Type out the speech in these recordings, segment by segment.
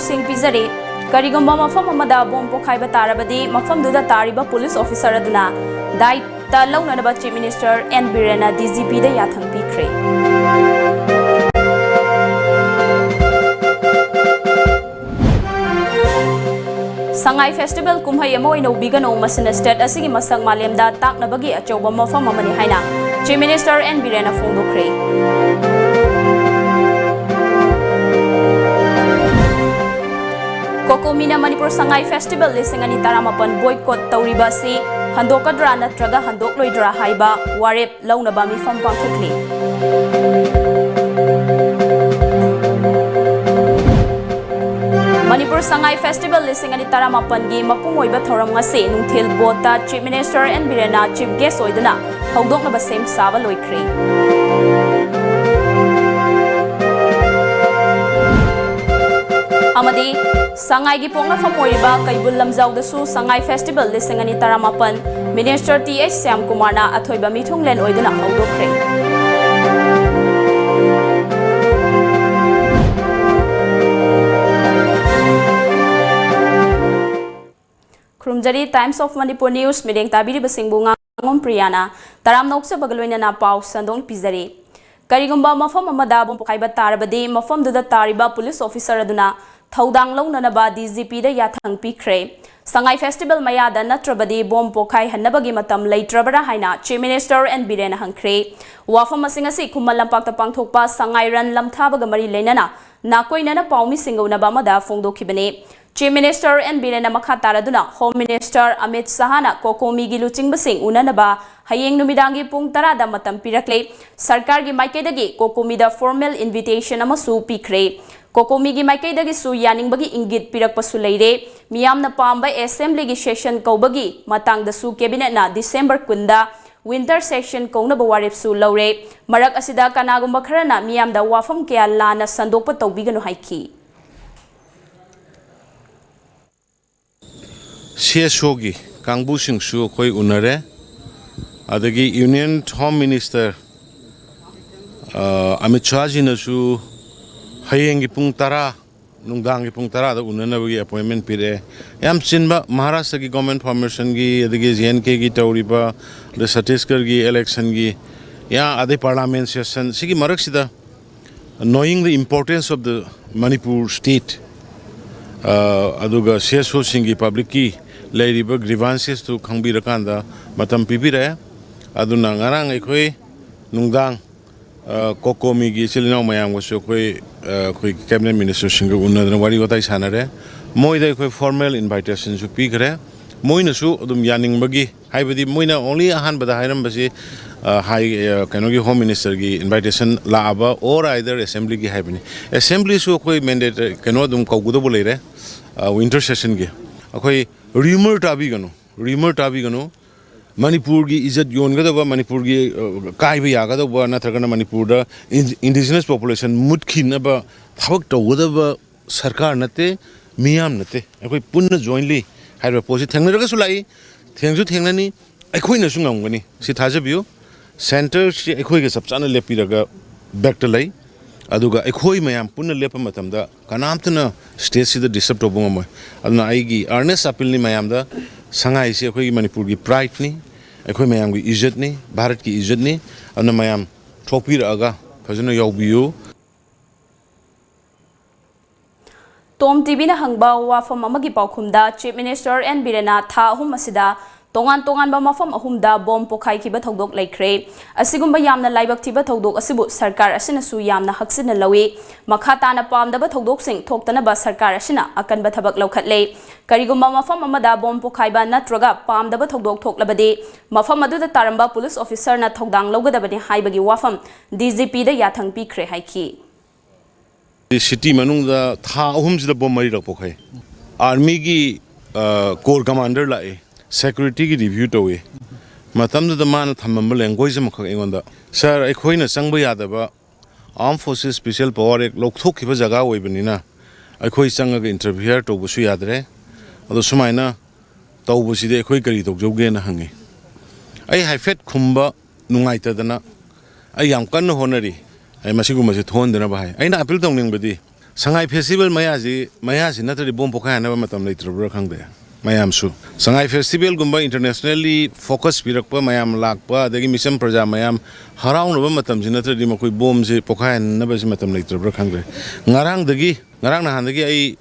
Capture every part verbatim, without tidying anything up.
ꯁꯤꯡ ꯄꯤꯖꯔꯤ꯫ ꯀꯔꯤꯒꯨꯝꯕ ꯃꯐꯝ ꯑꯃꯗ ꯕꯣꯝ ꯄꯣꯈꯥꯏꯕ ꯇꯥꯔꯕꯗꯤ, ꯃꯐꯝꯗꯨꯗ ꯇꯥꯔꯤꯕ ꯄꯨꯂꯤꯁ ꯑꯣꯐꯤꯁꯔ ꯑꯗꯨꯅ ꯗꯥꯏꯇ ꯂꯧꯅꯅꯕ ꯆꯤꯐ ꯃꯤꯅꯤꯁꯇꯔ ꯑꯦꯟ ꯕꯤꯔꯦꯟꯅ ꯗꯤ ꯖꯤ ꯄꯤꯗ ꯌꯥꯊꯪ ꯄꯤꯈ꯭ꯔꯦ꯫ ꯁꯉꯥꯏ ꯐꯦꯁꯇꯤꯚꯦꯜ ꯀꯨꯝꯍꯩ ꯑꯃ ꯑꯣꯏꯅ ꯎꯕꯤꯒꯅꯨ, ꯃꯁꯤꯅ ꯁ꯭ꯇꯦꯠ ꯑꯁꯤꯒꯤ ꯃꯁꯛ ꯃꯥꯂꯦꯝꯗ ꯇꯥꯛꯅꯕꯒꯤ ꯑꯆꯧꯕ ꯃꯐꯝ ꯑꯃꯅꯤ ꯍꯥꯏꯅ ꯆꯤꯐ ꯃꯤꯅꯤꯁꯇꯔ ꯑꯦꯟ ꯕꯤꯔꯦꯟꯅ ꯐꯣꯡꯗꯣꯛꯈ꯭ꯔꯦ꯫ ꯀꯣꯀꯣꯃꯤꯅ ꯃꯅꯤꯄꯨꯔ ꯁꯉꯥꯏ ꯐꯦꯁꯇꯤꯚꯦꯜ ꯂꯤꯁꯤꯡ ꯑꯅꯤ ꯇꯔꯥꯃꯥꯄꯟ ꯕꯣꯏꯀꯣꯠ ꯇꯧꯔꯤꯕ ꯑꯁꯤ ꯍꯟꯗꯣꯛꯀꯗ꯭ꯔꯥ ꯅꯠꯇ꯭ꯔꯒ ꯍꯟꯗꯣꯛꯂꯣꯏꯗ꯭ꯔꯥ ꯍꯥꯏꯕ ꯋꯥꯔꯦꯞ ꯂꯧꯅꯕ ꯃꯤꯐꯝ ꯄꯥꯡꯊꯣꯛꯂꯤ꯫ ꯃꯅꯤꯄꯨꯔ ꯁꯉꯥꯏ ꯐꯦꯁꯇꯤꯚꯦꯜ ꯂꯤꯁꯤꯡ ꯑꯅꯤ ꯇꯔꯥꯃꯥꯄꯟꯒꯤ ꯃꯄꯨꯡ ꯑꯣꯏꯕ ꯊꯧꯔꯝ ꯉꯁꯤ ꯅꯨꯡꯊꯤꯜ ꯕꯣꯠꯇ ꯆꯤꯐ ꯃꯤꯅꯤꯁꯇꯔ ꯑꯦꯟ ꯕꯤꯔꯦꯟꯅ ꯆꯤꯐ ꯒꯦꯁ ꯑꯣꯏꯗꯨꯅ ꯍꯧꯗꯣꯛꯅꯕ ꯁꯦꯝ ꯁꯥꯕ ꯂꯣꯏꯈ꯭ꯔꯦ꯫ ꯑꯃꯗꯤ ꯁꯉꯥꯏꯒꯤ ꯄꯣꯛꯅꯐꯝ ꯑꯣꯏꯔꯤꯕ ꯀꯩꯕꯨꯜ ꯂꯝꯖꯥꯎꯗꯁꯨ ꯁꯉꯥꯏ ꯐꯦꯁꯇꯤꯚꯦꯜ ꯂꯤꯁꯤꯡ ꯑꯅꯤ ꯇꯔꯥꯃꯥꯄꯟ ꯃꯤꯅꯤꯁꯇꯔ ꯇꯤ ꯑꯩꯆ ꯁ꯭ꯌꯥꯝꯀꯨꯃꯥꯔꯅ ꯑꯊꯣꯏꯕ ꯃꯤꯊꯨꯡꯂꯦꯟ ꯑꯣꯏꯗꯨꯅ ꯍꯧꯗꯣꯛꯈ꯭ꯔꯦ꯫ ꯈꯨꯔꯨꯝꯖꯔꯤ꯫ Times of Manipur News ꯃꯤꯠꯌꯦꯡ ꯇꯥꯕꯤꯔꯤꯕꯁꯤꯡꯕꯨ ꯉꯥꯉꯣꯝ ꯄ꯭ꯔꯤꯌꯥꯅ ꯇꯔꯥꯝꯅ ꯑꯣꯛꯆꯕꯒ ꯂꯣꯏꯅꯅ ꯄꯥꯎ ꯁꯟꯗꯣꯛꯅ ꯄꯤꯖꯔꯤ꯫ ꯀꯔꯤꯒꯨꯝꯕ ꯃꯐꯝ ꯑꯃꯗ ꯕꯣꯝ ꯄꯣꯈꯥꯏꯕ ꯇꯥꯔꯕꯗꯤ, ꯃꯐꯝꯗꯨꯗ ꯇꯥꯔꯤꯕ ꯄꯨꯂꯤꯁ ꯑꯣꯐꯤꯁꯔ ꯑꯗꯨꯅ ꯊꯧꯗꯥꯡ ꯂꯧꯅꯅꯕ ꯗꯤ ꯖꯤ ꯄꯤꯗ ꯌꯥꯊꯪ ꯄꯤꯈ꯭ꯔꯦ꯫ ꯁꯉꯥꯏ ꯐꯦꯁꯇꯤꯚꯦꯜ ꯃꯌꯥꯗ ꯅꯠꯇ꯭ꯔꯕꯗꯤ ꯕꯣꯝ ꯄꯣꯈꯥꯏꯍꯟꯅꯕꯒꯤ ꯃꯇꯝ ꯂꯩꯇ꯭ꯔꯕꯔꯥ ꯍꯥꯏꯅ ꯆꯤꯐ ꯃꯤꯅꯤꯁꯇꯔ ꯑꯦꯟ ꯕꯤꯔꯦꯟꯅ ꯍꯪꯈ꯭ꯔꯦ꯫ ꯋꯥꯐꯝ ꯑꯁꯤꯡ ꯑꯁꯤ ꯈꯨꯃꯟ ꯂꯝꯄꯥꯛꯇ ꯄꯥꯡꯊꯣꯛꯄ ꯁꯉꯥꯏ ꯔꯟ ꯂꯝꯊꯥꯕꯒ ꯃꯔꯤ ꯂꯩꯅꯅ ꯅꯥꯀꯣꯏꯅꯅ ꯄꯥꯎꯃꯤꯁꯤꯡꯒ ꯎꯅꯕ ꯑꯃꯗ ꯐꯣꯡꯗꯣꯛꯈꯤꯕꯅꯤ꯫ ꯆꯤꯐ ꯃꯤꯅꯤꯁꯇꯔ ꯑꯦꯟ ꯕꯤꯔꯦꯟꯅ ꯃꯈꯥ ꯇꯥꯔꯗꯨꯅ ꯍꯣꯝ ꯃꯤꯅꯤꯁꯇꯔ ꯑꯃꯤꯠ ꯁꯍꯥꯅ ꯀꯣꯀꯣꯃꯤꯒꯤ ꯂꯨꯆꯤꯡꯕꯁꯤꯡ ꯎꯅꯅꯕ ꯍꯌꯦꯡ ꯅꯨꯃꯤꯗꯥꯡꯒꯤ ꯄꯨꯡ ꯇꯔꯥꯗ ꯃꯇꯝ ꯄꯤꯔꯛꯂꯦ꯫ ꯁꯔꯀꯥꯔꯒꯤ ꯃꯥꯏꯀꯩꯗꯒꯤ ꯀꯣꯀꯣꯃꯤꯗ ꯐꯣꯔꯃꯦꯜ ꯏꯟꯚꯤꯇꯦꯁꯟ ꯑꯃꯁꯨ ꯄꯤꯈ꯭ꯔꯦ꯫ ꯀꯣꯀꯣꯃꯤꯒꯤ ꯃꯥꯏꯀꯩꯗꯒꯤꯁꯨ ꯌꯥꯅꯤꯡꯕꯒꯤ ꯏꯪꯒꯤꯠ ꯄꯤꯔꯛꯄꯁꯨ ꯂꯩꯔꯦ꯫ ꯃꯤꯌꯥꯝꯅ ꯄꯥꯝꯕ ꯑꯦꯁꯦꯝꯕ꯭ꯂꯤꯒꯤ ꯁꯦꯁꯟ ꯀꯧꯕꯒꯤ ꯃꯇꯥꯡꯗꯁꯨ ꯀꯦꯕꯤꯅꯦꯠꯅ ꯗꯤꯁꯦꯝꯕꯔ ꯀꯨꯟꯗ ꯋꯤꯟꯇꯔ ꯁꯦꯁꯟ ꯀꯧꯅꯕ ꯋꯥꯔꯦꯞꯁꯨ ꯂꯧꯔꯦ꯫ ꯃꯔꯛ ꯑꯁꯤꯗ ꯀꯅꯥꯒꯨꯝꯕ ꯈꯔꯅ ꯃꯤꯌꯥꯝꯗ ꯋꯥꯐꯝ ꯀꯌꯥ ꯂꯥꯟꯅ ꯁꯟꯗꯣꯛꯄ ꯇꯧꯕꯤꯒꯅꯨ ꯍꯥꯏꯈꯤ꯫ ꯁꯤ ꯑꯦꯁ ꯑꯣꯒꯤ ꯀꯥꯡꯕꯨꯁꯤꯡꯁꯨ ꯑꯩꯈꯣꯏ ꯎꯅꯔꯦ꯫ ꯑꯗꯒꯤ ꯌꯨꯅꯤꯌꯟ ꯍꯣꯝ ꯃꯤꯅꯤꯁꯇꯔ, ꯑ, ꯑꯃꯤꯠ ꯁꯥꯍꯖꯤꯅꯁꯨ ꯍꯌꯦꯡꯒꯤ ꯄꯨꯡ ꯇꯔꯥ ꯅꯨꯡꯗꯥꯡꯒꯤ ꯄꯨꯡ ꯇꯔꯥꯗ ꯎꯅꯅꯕꯒꯤ ꯑꯦꯄꯣꯏꯟꯃꯦꯟ ꯄꯤꯔꯛꯑꯦ꯫ ꯌꯥꯝ ꯆꯤꯟꯕ, ꯃꯍꯥꯔꯥꯁꯇ꯭ꯔꯒꯤ ꯒꯣꯔꯃꯦꯟ ꯐꯣꯔꯃꯦꯁꯟꯒꯤ, ꯑꯗꯒꯤ ꯖꯦ ꯑꯦꯟ ꯀꯦꯒꯤ ꯇꯧꯔꯤꯕ, ꯑꯗꯩ ꯁꯠꯇꯤꯁꯒꯔꯒꯤ ꯏꯂꯦꯛꯁꯟꯒꯤ, ꯌꯥ, ꯑꯗꯩ ꯄꯥꯔꯂꯥꯃꯦꯟ ꯁꯦꯁꯟ, ꯁꯤꯒꯤ ꯃꯔꯛꯁꯤꯗ knowing the importance of the Manipur state, ꯑ, ꯑꯗꯨꯒ ꯁꯤ ꯑꯦꯁ ꯑꯣꯁꯤꯡꯒꯤ, ꯄꯕ꯭ꯂꯤꯛꯀꯤ ꯂꯩꯔꯤꯕ ꯒ꯭ꯔꯤꯚꯥꯟꯁꯦꯁꯇꯨ ꯈꯪꯕꯤꯔꯀꯥꯟꯗ ꯃꯇꯝ ꯄꯤꯕꯤꯔꯛꯑꯦ꯫ ꯑꯗꯨꯅ ꯉꯔꯥꯡ ꯑꯩꯈꯣꯏ ꯅꯨꯡꯗꯥꯡ ꯑ, ꯀꯣꯀꯣꯃꯤꯒꯤ ꯏꯆꯤꯜ ꯏꯅꯥꯎ ꯃꯌꯥꯝꯒꯁꯨ ꯑꯩꯈꯣꯏ, ꯑ, ꯑꯩꯈꯣꯏ ꯀꯦꯕꯤꯅꯦꯠ ꯃꯤꯅꯤꯁꯇꯔꯁꯤꯡꯒ ꯎꯅꯗꯅ ꯋꯥꯔꯤ ꯋꯥꯇꯥꯏ ꯁꯥꯟꯅꯔꯦ꯫ ꯃꯣꯏꯗ ꯑꯩꯈꯣꯏ ꯐꯣꯔꯃꯦꯜ ꯏꯟꯚꯥꯏꯇꯦꯁꯟꯁꯨ ꯄꯤꯈ꯭ꯔꯦ꯫ ꯃꯣꯏꯅꯁꯨ ꯑꯗꯨꯝ ꯌꯥꯅꯤꯡꯕꯒꯤ, ꯍꯥꯏꯕꯗꯤ ꯃꯣꯏꯅ only ꯑꯍꯥꯟꯕꯗ ꯍꯥꯏꯔꯝꯕꯁꯤ, ꯑ, ꯍꯥꯏ, ꯑ, ꯀꯩꯅꯣꯒꯤ ꯍꯣꯝ ꯃꯤꯅꯤꯁꯇꯔꯒꯤ ꯏꯟꯚꯥꯏꯇꯦꯁꯟ ꯂꯥꯛꯑꯕ or either ꯑꯦꯁꯦꯝꯕ꯭ꯂꯤꯒꯤ ꯍꯥꯏꯕꯅꯤ꯫ ꯑꯦꯁꯦꯝꯕ꯭ꯂꯤꯁꯨ ꯑꯩꯈꯣꯏ ꯃꯦꯟꯗꯦꯠ ꯀꯩꯅꯣ ꯑꯗꯨꯝ ꯀꯧꯒꯗꯧꯕ ꯂꯩꯔꯦ, ꯑ, ꯋꯤꯟꯇꯔ ꯁꯦꯁꯟꯒꯤ꯫ ꯑꯩꯈꯣꯏ ꯔꯤꯌꯨꯃꯔ ꯇꯥꯕꯤꯒꯅꯨ, ꯔꯤꯌꯨꯃꯔ ꯇꯥꯕꯤꯒꯅꯨ꯫ ꯃꯅꯤꯄꯨꯔꯒꯤ ꯏꯖꯠ ꯌꯣꯟꯒꯗꯕ, ꯃꯅꯤꯄꯨꯔꯒꯤ, ꯑ, ꯀꯥꯏꯕ ꯌꯥꯒꯗꯧꯕ, ꯅꯠꯇ꯭ꯔꯒꯅ ꯃꯅꯤꯄꯨꯔꯗ ꯏꯟ-, ꯏꯟꯗꯤꯖꯤꯅꯁ ꯄꯣꯄꯨꯂꯦꯁꯟ ꯃꯨꯠꯈꯤꯅꯕ ꯊꯕꯛ ꯇꯧꯒꯗꯕ ꯁꯔꯀꯥꯔ ꯅꯠꯇꯦ, ꯃꯤꯌꯥꯝ ꯅꯠꯇꯦ꯫ ꯑꯩꯈꯣꯏ ꯄꯨꯟꯅ jointly ꯍꯥꯏꯔꯤꯕ ꯄꯣꯠꯁꯤ ꯊꯦꯡꯅꯔꯒꯁꯨ ꯂꯥꯛꯏ, ꯊꯦꯡꯁꯨ ꯊꯦꯡꯅꯅꯤ, ꯑꯩꯈꯣꯏꯅꯁꯨ ꯉꯝꯒꯅꯤ, ꯁꯤ ꯊꯥꯖꯕꯤꯌꯨ꯫ ꯁꯦꯟꯇꯔꯁꯤ ꯑꯩꯈꯣꯏꯒ ꯆꯞ ꯆꯥꯅ ꯂꯦꯞꯄꯤꯔꯒ back ꯇ ꯂꯩ꯫ ꯑꯗꯨꯒ ꯑꯩꯈꯣꯏ ꯃꯌꯥꯝ ꯄꯨꯟꯅ ꯂꯦꯞꯄ ꯃꯇꯝꯗ ꯀꯅꯥꯝꯇꯅ ꯁ꯭ꯇꯦꯠꯁꯤꯗ ꯗꯤꯁꯇꯔꯕ ꯇꯧꯕ ꯉꯝꯃꯣꯏ꯫ ꯑꯗꯨꯅ ꯑꯩꯒꯤ earnest appeal ꯅꯤ ꯃꯌꯥꯝꯗ, ꯁꯉꯥꯏꯁꯤ ꯑꯩꯈꯣꯏꯒꯤ ꯃꯅꯤꯄꯨꯔꯒꯤ ꯄ꯭ꯔꯥꯏꯗꯅꯤ, ꯑꯩꯈꯣꯏ ꯃꯌꯥꯝꯒꯤ ꯏꯖꯠꯅꯤ, ꯚꯥꯔꯠꯀꯤ ꯏꯖꯠꯅꯤ꯫ ꯑꯗꯨꯅ ꯃꯌꯥꯝ ꯊꯣꯛꯄꯤꯔꯛꯑꯒ ꯐꯖꯅ ꯌꯥꯎꯕꯤꯌꯨ꯫ ꯇꯣꯝ ꯇꯤꯚꯤꯅ ꯍꯪꯕ ꯋꯥꯐꯝ ꯑꯃꯒꯤ ꯄꯥꯎꯈꯨꯝꯗ Chief Minister ꯑꯦꯟ ꯕꯤꯔꯦꯟꯅ ꯊꯥ ꯑꯍꯨꯝ ꯑꯁꯤꯗ ꯇꯣꯉꯥꯟ ꯇꯣꯉꯥꯟꯕ ꯃꯐꯝ ꯑꯍꯨꯝꯗ ꯕꯣꯝ ꯄꯣꯈꯥꯏꯈꯤꯕ ꯊꯧꯗꯣꯛ ꯂꯩꯈ꯭ꯔꯦ꯫ ꯑꯁꯤꯒꯨꯝꯕ ꯌꯥꯝꯅ ꯂꯥꯏꯕꯛ ꯊꯤꯕ ꯊꯧꯗꯣꯛ ꯑꯁꯤꯕꯨ ꯁꯔꯀꯥꯔ ꯑꯁꯤꯅꯁꯨ ꯌꯥꯝꯅ ꯍꯛꯆꯤꯟꯅ ꯂꯧꯏ꯫ ꯃꯈꯥ ꯇꯥꯅ ꯄꯥꯝꯗꯕ ꯊꯧꯗꯣꯛꯁꯤꯡ ꯊꯣꯛꯇꯅꯕ ꯁꯔꯀꯥꯔ ꯑꯁꯤꯅ ꯑꯀꯟꯕ ꯊꯕꯛ ꯂꯧꯈꯠꯂꯦ꯫ ꯀꯔꯤꯒꯨꯝꯕ ꯃꯐꯝ ꯑꯃꯗ ꯕꯣꯝ ꯄꯣꯈꯥꯏꯕ ꯅꯠꯇ꯭ꯔꯒ ꯄꯥꯝꯗꯕ ꯊꯧꯗꯣꯛ ꯊꯣꯛꯂꯕꯗꯤ ꯃꯐꯝ ꯑꯗꯨꯗ ꯇꯥꯔꯝꯕ ꯄꯨꯂꯤꯁ ꯑꯣꯐꯤꯁꯔꯅ ꯊꯧꯗꯥꯡ ꯂꯧꯒꯗꯕꯅꯤ ꯍꯥꯏꯕꯒꯤ ꯋꯥꯐꯝ ꯗꯤ ꯖꯤ ꯄꯤꯗ ꯌꯥꯊꯪ ꯄꯤꯈ꯭ꯔꯦ ꯍꯥꯏꯈꯤ꯫ ꯁꯤꯇꯤ ꯃꯅꯨꯡꯗ ꯊꯥ ꯑꯍꯨꯝꯁꯤꯗ ꯕꯣꯝ ꯃꯔꯤꯔꯛ ꯄꯣꯛꯈꯥꯏ꯫ ꯑꯥꯔꯃꯤꯒꯤ, ꯑ, ꯀꯣꯔ ꯀꯃꯥꯟꯗꯔ ꯂꯥꯛꯏ, ꯁꯦꯀ꯭ꯌꯨꯔꯤꯇꯤꯒꯤ ꯔꯤꯚ꯭ꯌꯨ ꯇꯧꯏ꯫ ꯃꯇꯝꯗꯨꯗ ꯃꯥꯅ ꯊꯝꯃꯝꯕ ꯂꯦꯡꯒ꯭ꯋꯦꯖ ꯑꯃꯈꯛ ꯑꯩꯉꯣꯟꯗ, "ꯁꯥꯔ, ꯑꯩꯈꯣꯏꯅ ꯆꯪꯕ ꯌꯥꯗꯕ Armed Forces Special Power Act ꯂꯧꯊꯣꯛꯈꯤꯕ ꯖꯒꯥ ꯑꯣꯏꯕꯅꯤꯅ ꯑꯩꯈꯣꯏ ꯆꯪꯉꯒ ꯏꯟꯇꯔꯐꯤꯌꯔ ꯇꯧꯕꯁꯨ ꯌꯥꯗ꯭ꯔꯦ꯫ ꯑꯗꯣ ꯁꯨꯃꯥꯏꯅ ꯇꯧꯕꯁꯤꯗꯤ ꯑꯩꯈꯣꯏ ꯀꯔꯤ ꯇꯧꯖꯧꯒꯦꯅ?" ꯍꯪꯉꯤ꯫ ꯑꯩ ꯍꯥꯏꯐꯦꯠ ꯈꯨꯝꯕ ꯅꯨꯡꯉꯥꯏꯇꯗꯅ, "ꯑꯩ ꯌꯥꯝ ꯀꯟꯅ ꯍꯣꯠꯅꯔꯤ, ꯑꯩ ꯃꯁꯤꯒꯨꯝꯕꯁꯦ ꯊꯣꯛꯍꯟꯗꯅꯕ" ꯍꯥꯏ꯫ ꯑꯩꯅ ꯑꯄꯤꯜ ꯇꯧꯅꯤꯡꯕꯗꯤ, ꯁꯉꯥꯏ ꯐꯦꯁꯇꯤꯚꯦꯜ ꯃꯌꯥꯁꯤ, ꯃꯌꯥꯁꯤ ꯅꯠꯇ꯭ꯔꯗꯤ ꯕꯣꯝ ꯄꯣꯈꯥꯏꯅꯕ ꯃꯇꯝ ꯂꯩꯇ꯭ꯔꯕ꯭ꯔꯥ ꯈꯪꯗꯦ꯫ ꯃꯌꯥꯝꯁꯨ ꯁꯉꯥꯏ ꯐꯦꯁꯇꯤꯚꯦꯜꯒꯨꯝꯕ internationally focus ꯄꯤꯔꯛꯄ, ꯃꯌꯥꯝ ꯂꯥꯛꯄ, ꯑꯗꯒꯤ ꯃꯤꯆꯝ ꯄ꯭ꯔꯖꯥ ꯃꯌꯥꯝ ꯍꯔꯥꯎꯅꯕ ꯃꯇꯝꯁꯤ ꯅꯠꯇ꯭ꯔꯗꯤ ꯃꯈꯣꯏ ꯕꯣꯝꯁꯤ ꯄꯣꯈꯥꯏꯍꯟꯅꯕꯁꯤ ꯃꯇꯝ ꯂꯩꯇ꯭ꯔꯕ꯭ꯔꯥ ꯈꯪꯗ꯭ꯔꯦ꯫ ꯉꯔꯥꯡꯗꯒꯤ, ꯉꯔꯥꯡ ꯅꯍꯥꯟꯗꯒꯤ ꯑꯩ,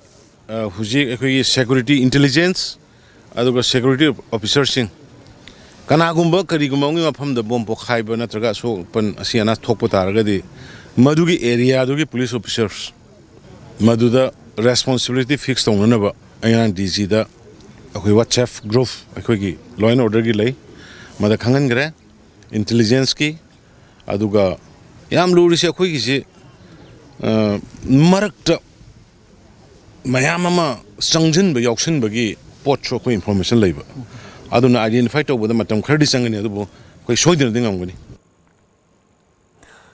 ꯑ, ꯍꯧꯖꯤꯛ ꯑꯩꯈꯣꯏꯒꯤ security intelligence ꯑꯗꯨꯒ security officerꯁꯤꯡ, ꯀꯅꯥꯒꯨꯝꯕ ꯀꯔꯤꯒꯨꯝꯕ ꯑꯃꯒꯤ ꯃꯐꯝꯗ ꯕꯣꯝ ꯄꯣꯈꯥꯏꯕ ꯅꯠꯇ꯭ꯔꯒ ꯑꯁꯣꯛ ꯑꯄꯟ, ꯑꯁꯤ ꯑꯅꯥ ꯊꯣꯛꯄ ꯇꯥꯔꯒꯗꯤ, ꯃꯗꯨꯒꯤ areaꯗꯨꯒꯤ police officers, ꯃꯗꯨꯗ responsibility fix ꯇꯧꯅꯅꯕ ꯑꯩ ꯉꯔꯥꯡ DGꯗ ꯑꯩꯈꯣꯏ WhatsApp group, ꯑꯩꯈꯣꯏꯒꯤ law and orderꯒꯤ ꯂꯩ, ꯃꯗ ꯈꯪꯍꯟꯈ꯭ꯔꯦ, intelligenceꯀꯤ꯫ ꯑꯗꯨꯒ ꯌꯥꯝ ꯂꯨꯔꯤꯁꯦ ꯑꯩꯈꯣꯏꯒꯤꯁꯤ, ꯑ, ꯃꯔꯛꯇ ꯃꯌꯥꯝ ꯑꯃ ꯆꯪꯁꯤꯟꯕ, ꯌꯥꯎꯁꯤꯟꯕꯒꯤ ꯄꯣꯠꯁꯨ ꯑꯩꯈꯣꯏ information ꯂꯩꯕ꯫ ꯑꯗꯨꯅ identify ꯇꯧꯕꯗ ꯃꯇꯝ ꯈꯔꯗꯤ ꯆꯪꯒꯅꯤ, ꯑꯗꯨꯕꯨ ꯑꯩꯈꯣꯏ ꯁꯣꯏꯗꯅꯗꯤ ꯉꯝꯒꯅꯤ꯫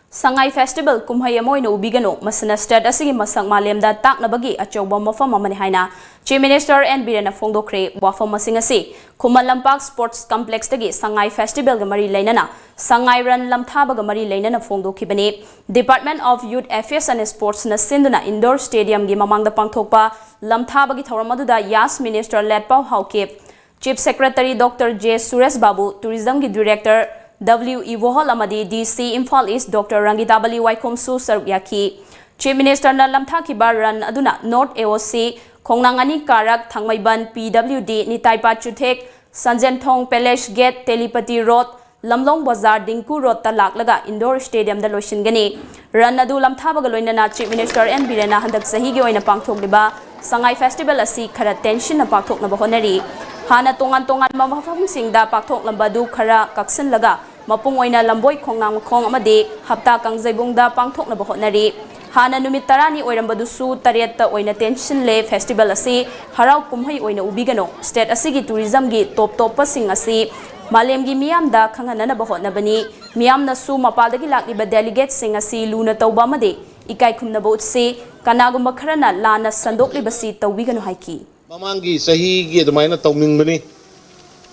ꯁꯉꯥꯏ ꯐꯦꯁꯇꯤꯚꯦꯜ ꯀꯨꯝꯍꯩ ꯑꯃ ꯑꯣꯏꯅ ꯎꯕꯤꯒꯅꯨ, ꯃꯁꯤꯅ state ꯑꯁꯤꯒꯤ ꯃꯁꯛ ꯃꯥꯂꯦꯝꯗ ꯇꯥꯛꯅꯕꯒꯤ ꯑꯆꯧꯕ ꯃꯐꯝ ꯑꯃꯅꯤ ꯍꯥꯏꯅ Chief Minister N ꯕꯤꯔꯦꯟꯅ ꯐꯣꯡꯗꯣꯛꯈ꯭ꯔꯦ꯫ ꯋꯥꯐꯝ ꯑꯁꯤꯡ ꯑꯁꯤ ꯈꯨꯃꯟ ꯂꯝꯄꯥꯛ Sports Complexꯇꯒꯤ ꯁꯉꯥꯏ ꯐꯦꯁꯇꯤꯚꯦꯜꯒ ꯃꯔꯤ ꯂꯩꯅꯅ ꯁꯉꯥꯏ ꯔꯟ ꯂꯝꯊꯥꯕꯒ ꯃꯔꯤ ꯂꯩꯅꯅ ꯐꯣꯡꯗꯣꯛꯈꯤꯕꯅꯤ꯫ Department of Youth Affairs and Sportsꯅ ꯁꯤꯟꯗꯨꯅ indoor stadiumꯒꯤ ꯃꯃꯥꯡꯗ ꯄꯥꯡꯊꯣꯛꯄ ꯂꯝꯊꯥꯕꯒꯤ ꯊꯧꯔꯝ ꯑꯗꯨꯗ ꯌꯥꯁ Minister ꯂꯦꯠꯄꯥꯎ Haokip, Chief Secretary Doctor J Suresh ꯕꯥꯕꯨ, Tourismꯒꯤ Director W ꯏꯕꯣꯍꯜ ꯑꯃꯗꯤ DC ꯏꯝꯐꯥꯜ East Doctor ꯔꯪꯒꯤꯇꯥꯕꯂꯤ ꯋꯥꯏꯈꯣꯝꯁꯨ ꯁꯔꯨꯛ ꯌꯥꯈꯤ꯫ Chief Ministerꯅ ꯂꯝꯊꯥꯈꯤꯕ ꯔꯟ ꯑꯗꯨꯅ North AOC, ꯈꯣꯡꯅꯥꯡ ꯑꯅꯤ ꯀꯥꯔꯛ, ꯊꯥꯡꯃꯩꯕꯟ PWD, ꯅꯤꯇꯥꯏꯄꯥ ꯆꯨꯊꯦꯛ, ꯁꯟꯖꯦꯟꯊꯣꯡ Palace Gate, ꯇꯦꯂꯤꯄꯇꯤ Road, ꯂꯝꯂꯣꯡ ꯕꯖꯥꯔ, ꯗꯤꯡꯀꯨ Roadꯇ ꯂꯥꯛꯂꯒ indoor stadiumꯗ ꯂꯣꯏꯁꯤꯟꯒꯅꯤ꯫ ꯔꯟ ꯑꯗꯨ ꯂꯝꯊꯥꯕꯒ ꯂꯣꯏꯅꯅ Chief Minister N ꯕꯤꯔꯦꯟꯅ ꯍꯟꯗꯛ ꯆꯍꯤꯒꯤ ꯑꯣꯏꯅ ꯄꯥꯡꯊꯣꯛꯂꯤꯕ ꯁꯉꯥꯏ ꯐꯦꯁꯇꯤꯚꯦꯜ ꯑꯁꯤ ꯈꯔ ꯇꯦꯟꯁꯤꯟꯅ ꯄꯥꯡꯊꯣꯛꯅꯕ ꯍꯣꯠꯅꯔꯤ꯫ ꯍꯥꯟꯅ ꯇꯣꯉꯥꯟ ꯇꯣꯉꯥꯟꯕ ꯃꯐꯝꯁꯤꯡꯗ ꯄꯥꯡꯊꯣꯛꯂꯝꯕ ꯑꯗꯨ ꯈꯔ ꯀꯛꯁꯤꯜꯂꯒ ꯃꯄꯨꯡ ꯑꯣꯏꯅ ꯂꯝꯕꯣꯏ ꯈꯣꯡꯅꯥꯡꯃꯈꯣꯡ ꯑꯃꯗꯤ ꯍꯞꯇꯥ ꯀꯥꯡꯖꯩꯕꯨꯡꯗ ꯄꯥꯡꯊꯣꯛꯅꯕ ꯍꯣꯠꯅꯔꯤ꯫ ꯍꯥꯟꯅ ꯅꯨꯃꯤꯠ ꯇꯔꯥꯅꯤ ꯑꯣꯏꯔꯝꯕꯗꯨꯁꯨ ꯇꯔꯦꯠꯇ ꯑꯣꯏꯅ ꯇꯦꯟꯁꯤꯜꯂꯦ꯫ ꯐꯦꯁꯇꯤꯚꯦꯜ ꯑꯁꯤ ꯍꯔꯥꯎ ꯀꯨꯝꯍꯩ ꯑꯣꯏꯅ ꯎꯕꯤꯒꯅꯨ꯫ State ꯑꯁꯤꯒꯤ tourismꯒꯤ top topꯄꯁꯤꯡ ꯑꯁꯤ ꯃꯥꯂꯦꯝꯒꯤ ꯃꯤꯌꯥꯝꯗ ꯈꯪꯍꯟꯅꯅꯕ ꯍꯣꯠꯅꯕꯅꯤ꯫ ꯃꯤꯌꯥꯝꯅꯁꯨ ꯃꯄꯥꯟꯗꯒꯤ ꯂꯥꯛꯂꯤꯕ delegateꯁꯤꯡ ꯑꯁꯤ ꯂꯨꯅ ꯇꯧꯕ ꯑꯃꯗꯤ ꯏꯀꯥꯏ ꯈꯨꯝꯅꯕ ꯎꯠꯁꯤ꯫ ꯀꯅꯥꯒꯨꯝꯕ ꯈꯔꯅ ꯂꯥꯟꯅ ꯁꯟꯗꯣꯛꯂꯤꯕꯁꯤ ꯇꯧꯕꯤꯒꯅꯨ ꯍꯥꯏꯈꯤ꯫ ꯃꯃꯥꯡꯒꯤ ꯆꯍꯤꯒꯤ ꯑꯗꯨꯃꯥꯏꯅ ꯇꯧꯅꯤꯡꯕꯅꯤ꯫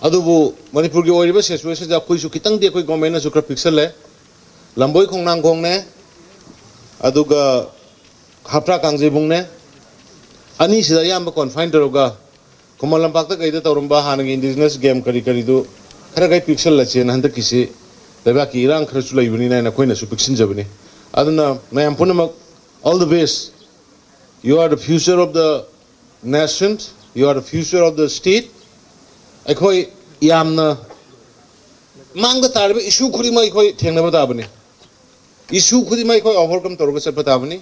ꯑꯗꯨꯕꯨ ꯃꯅꯤꯄꯨꯔꯒꯤ ꯑꯣꯏꯔꯤꯕ situationꯗ ꯑꯩꯈꯣꯏꯁꯨ ꯈꯤꯇꯪꯗꯤ ꯑꯩꯈꯣꯏ governmentꯅꯁꯨ ꯈꯔ ꯄꯤꯛꯁꯜꯂꯦ꯫ ꯂꯝꯕꯣꯏ ꯈꯣꯡꯅꯥꯡꯈꯣꯡꯅꯦ, ꯑꯗꯨꯒ ꯍꯥꯞꯇꯥ ꯀꯥꯡꯖꯩꯕꯨꯡꯅꯦ꯫ ꯑꯅꯤꯁꯤꯗ ꯑꯌꯥꯝꯕ confine ꯇꯧꯔꯒ ꯈꯨꯃꯟ ꯂꯝꯄꯥꯛꯇ ꯀꯩꯗ ꯇꯧꯔꯝꯕ ꯍꯥꯟꯅꯒꯤ indigenous game ꯀꯔꯤ ꯀꯔꯤꯗꯨ ꯈꯔ ꯈꯔ ꯄꯤꯛꯁꯜꯂꯁꯦꯅ ꯍꯟꯗꯛꯀꯤꯁꯤ ꯂꯩꯕꯥꯛꯀꯤ ꯏꯔꯥꯡ ꯈꯔꯁꯨ ꯂꯩꯕꯅꯤꯅ ꯍꯥꯏꯅ ꯑꯩꯈꯣꯏꯅꯁꯨ ꯄꯤꯛꯁꯤꯟꯖꯕꯅꯤ꯫ ꯑꯗꯨꯅ ꯃꯌꯥꯝ ꯄꯨꯝꯅꯃꯛ, all the best. You are the future of the nation, you are the future of the state. ꯑꯩꯈꯣꯏ ꯌꯥꯝꯅ ꯃꯥꯡꯗ ꯇꯥꯔꯤꯕ issue ꯈꯨꯗꯤꯡꯃꯛ ꯑꯩꯈꯣꯏ ꯊꯦꯡꯅꯕ ꯇꯥꯕꯅꯤ꯫ Issue ꯈꯨꯗꯤꯡꯃꯛ ꯑꯩꯈꯣꯏ overcome ꯇꯧꯔꯒ ꯆꯠꯄ ꯇꯥꯕꯅꯤ꯫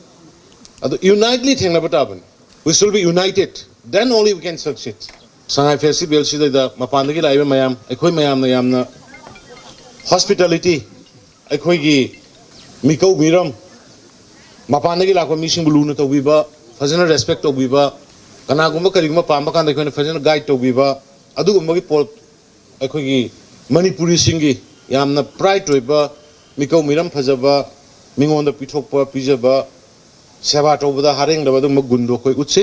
ꯑꯗꯨ unitely ꯊꯦꯡꯅꯕ ꯇꯥꯕꯅꯤ꯫ We should be united, then only we can succeed. Sangai festival ꯁꯤꯗꯩꯗ ꯃꯄꯥꯟꯗꯒꯤ ꯂꯥꯛꯏꯕ ꯃꯌꯥꯝ, ꯑꯩꯈꯣꯏ ꯃꯌꯥꯝꯅ ꯌꯥꯝꯅ hospitality, ꯑꯩꯈꯣꯏꯒꯤ ꯃꯤꯀꯧ ꯃꯤꯔꯝ, ꯃꯄꯥꯟꯗꯒꯤ ꯂꯥꯛꯄ ꯃꯤꯁꯤꯡꯕꯨ ꯂꯨꯅ ꯇꯧꯕꯤꯕ, ꯐꯖꯅ respect ꯇꯧꯕꯤꯕ, ꯀꯅꯥꯒꯨꯝꯕ ꯀꯔꯤꯒꯨꯝꯕ ꯄꯥꯝꯕ ꯀꯥꯟꯗ ꯑꯩꯈꯣꯏꯅ ꯐꯖꯅ guide ꯇꯧꯕꯤꯕ, ꯑꯗꯨꯒꯨꯝꯕꯒꯤ ꯄꯣꯠ ꯑꯩꯈꯣꯏꯒꯤ ꯃꯅꯤꯄꯨꯔꯤꯁꯤꯡꯒꯤ ꯌꯥꯝꯅ pride ꯑꯣꯏꯕ, ꯃꯤꯀꯧ ꯃꯤꯔꯝ ꯐꯖꯕ, ꯃꯤꯉꯣꯟꯗ ꯄꯤꯊꯣꯛꯄ ꯄꯤꯖꯕ, ꯁꯦꯕꯥ ꯇꯧꯕꯗ ꯍꯔꯦꯡꯗꯕ ꯑꯗꯨꯒꯨꯝꯕ ꯒꯨꯟꯗꯣ ꯑꯩꯈꯣꯏ ꯎꯠꯁꯤ꯫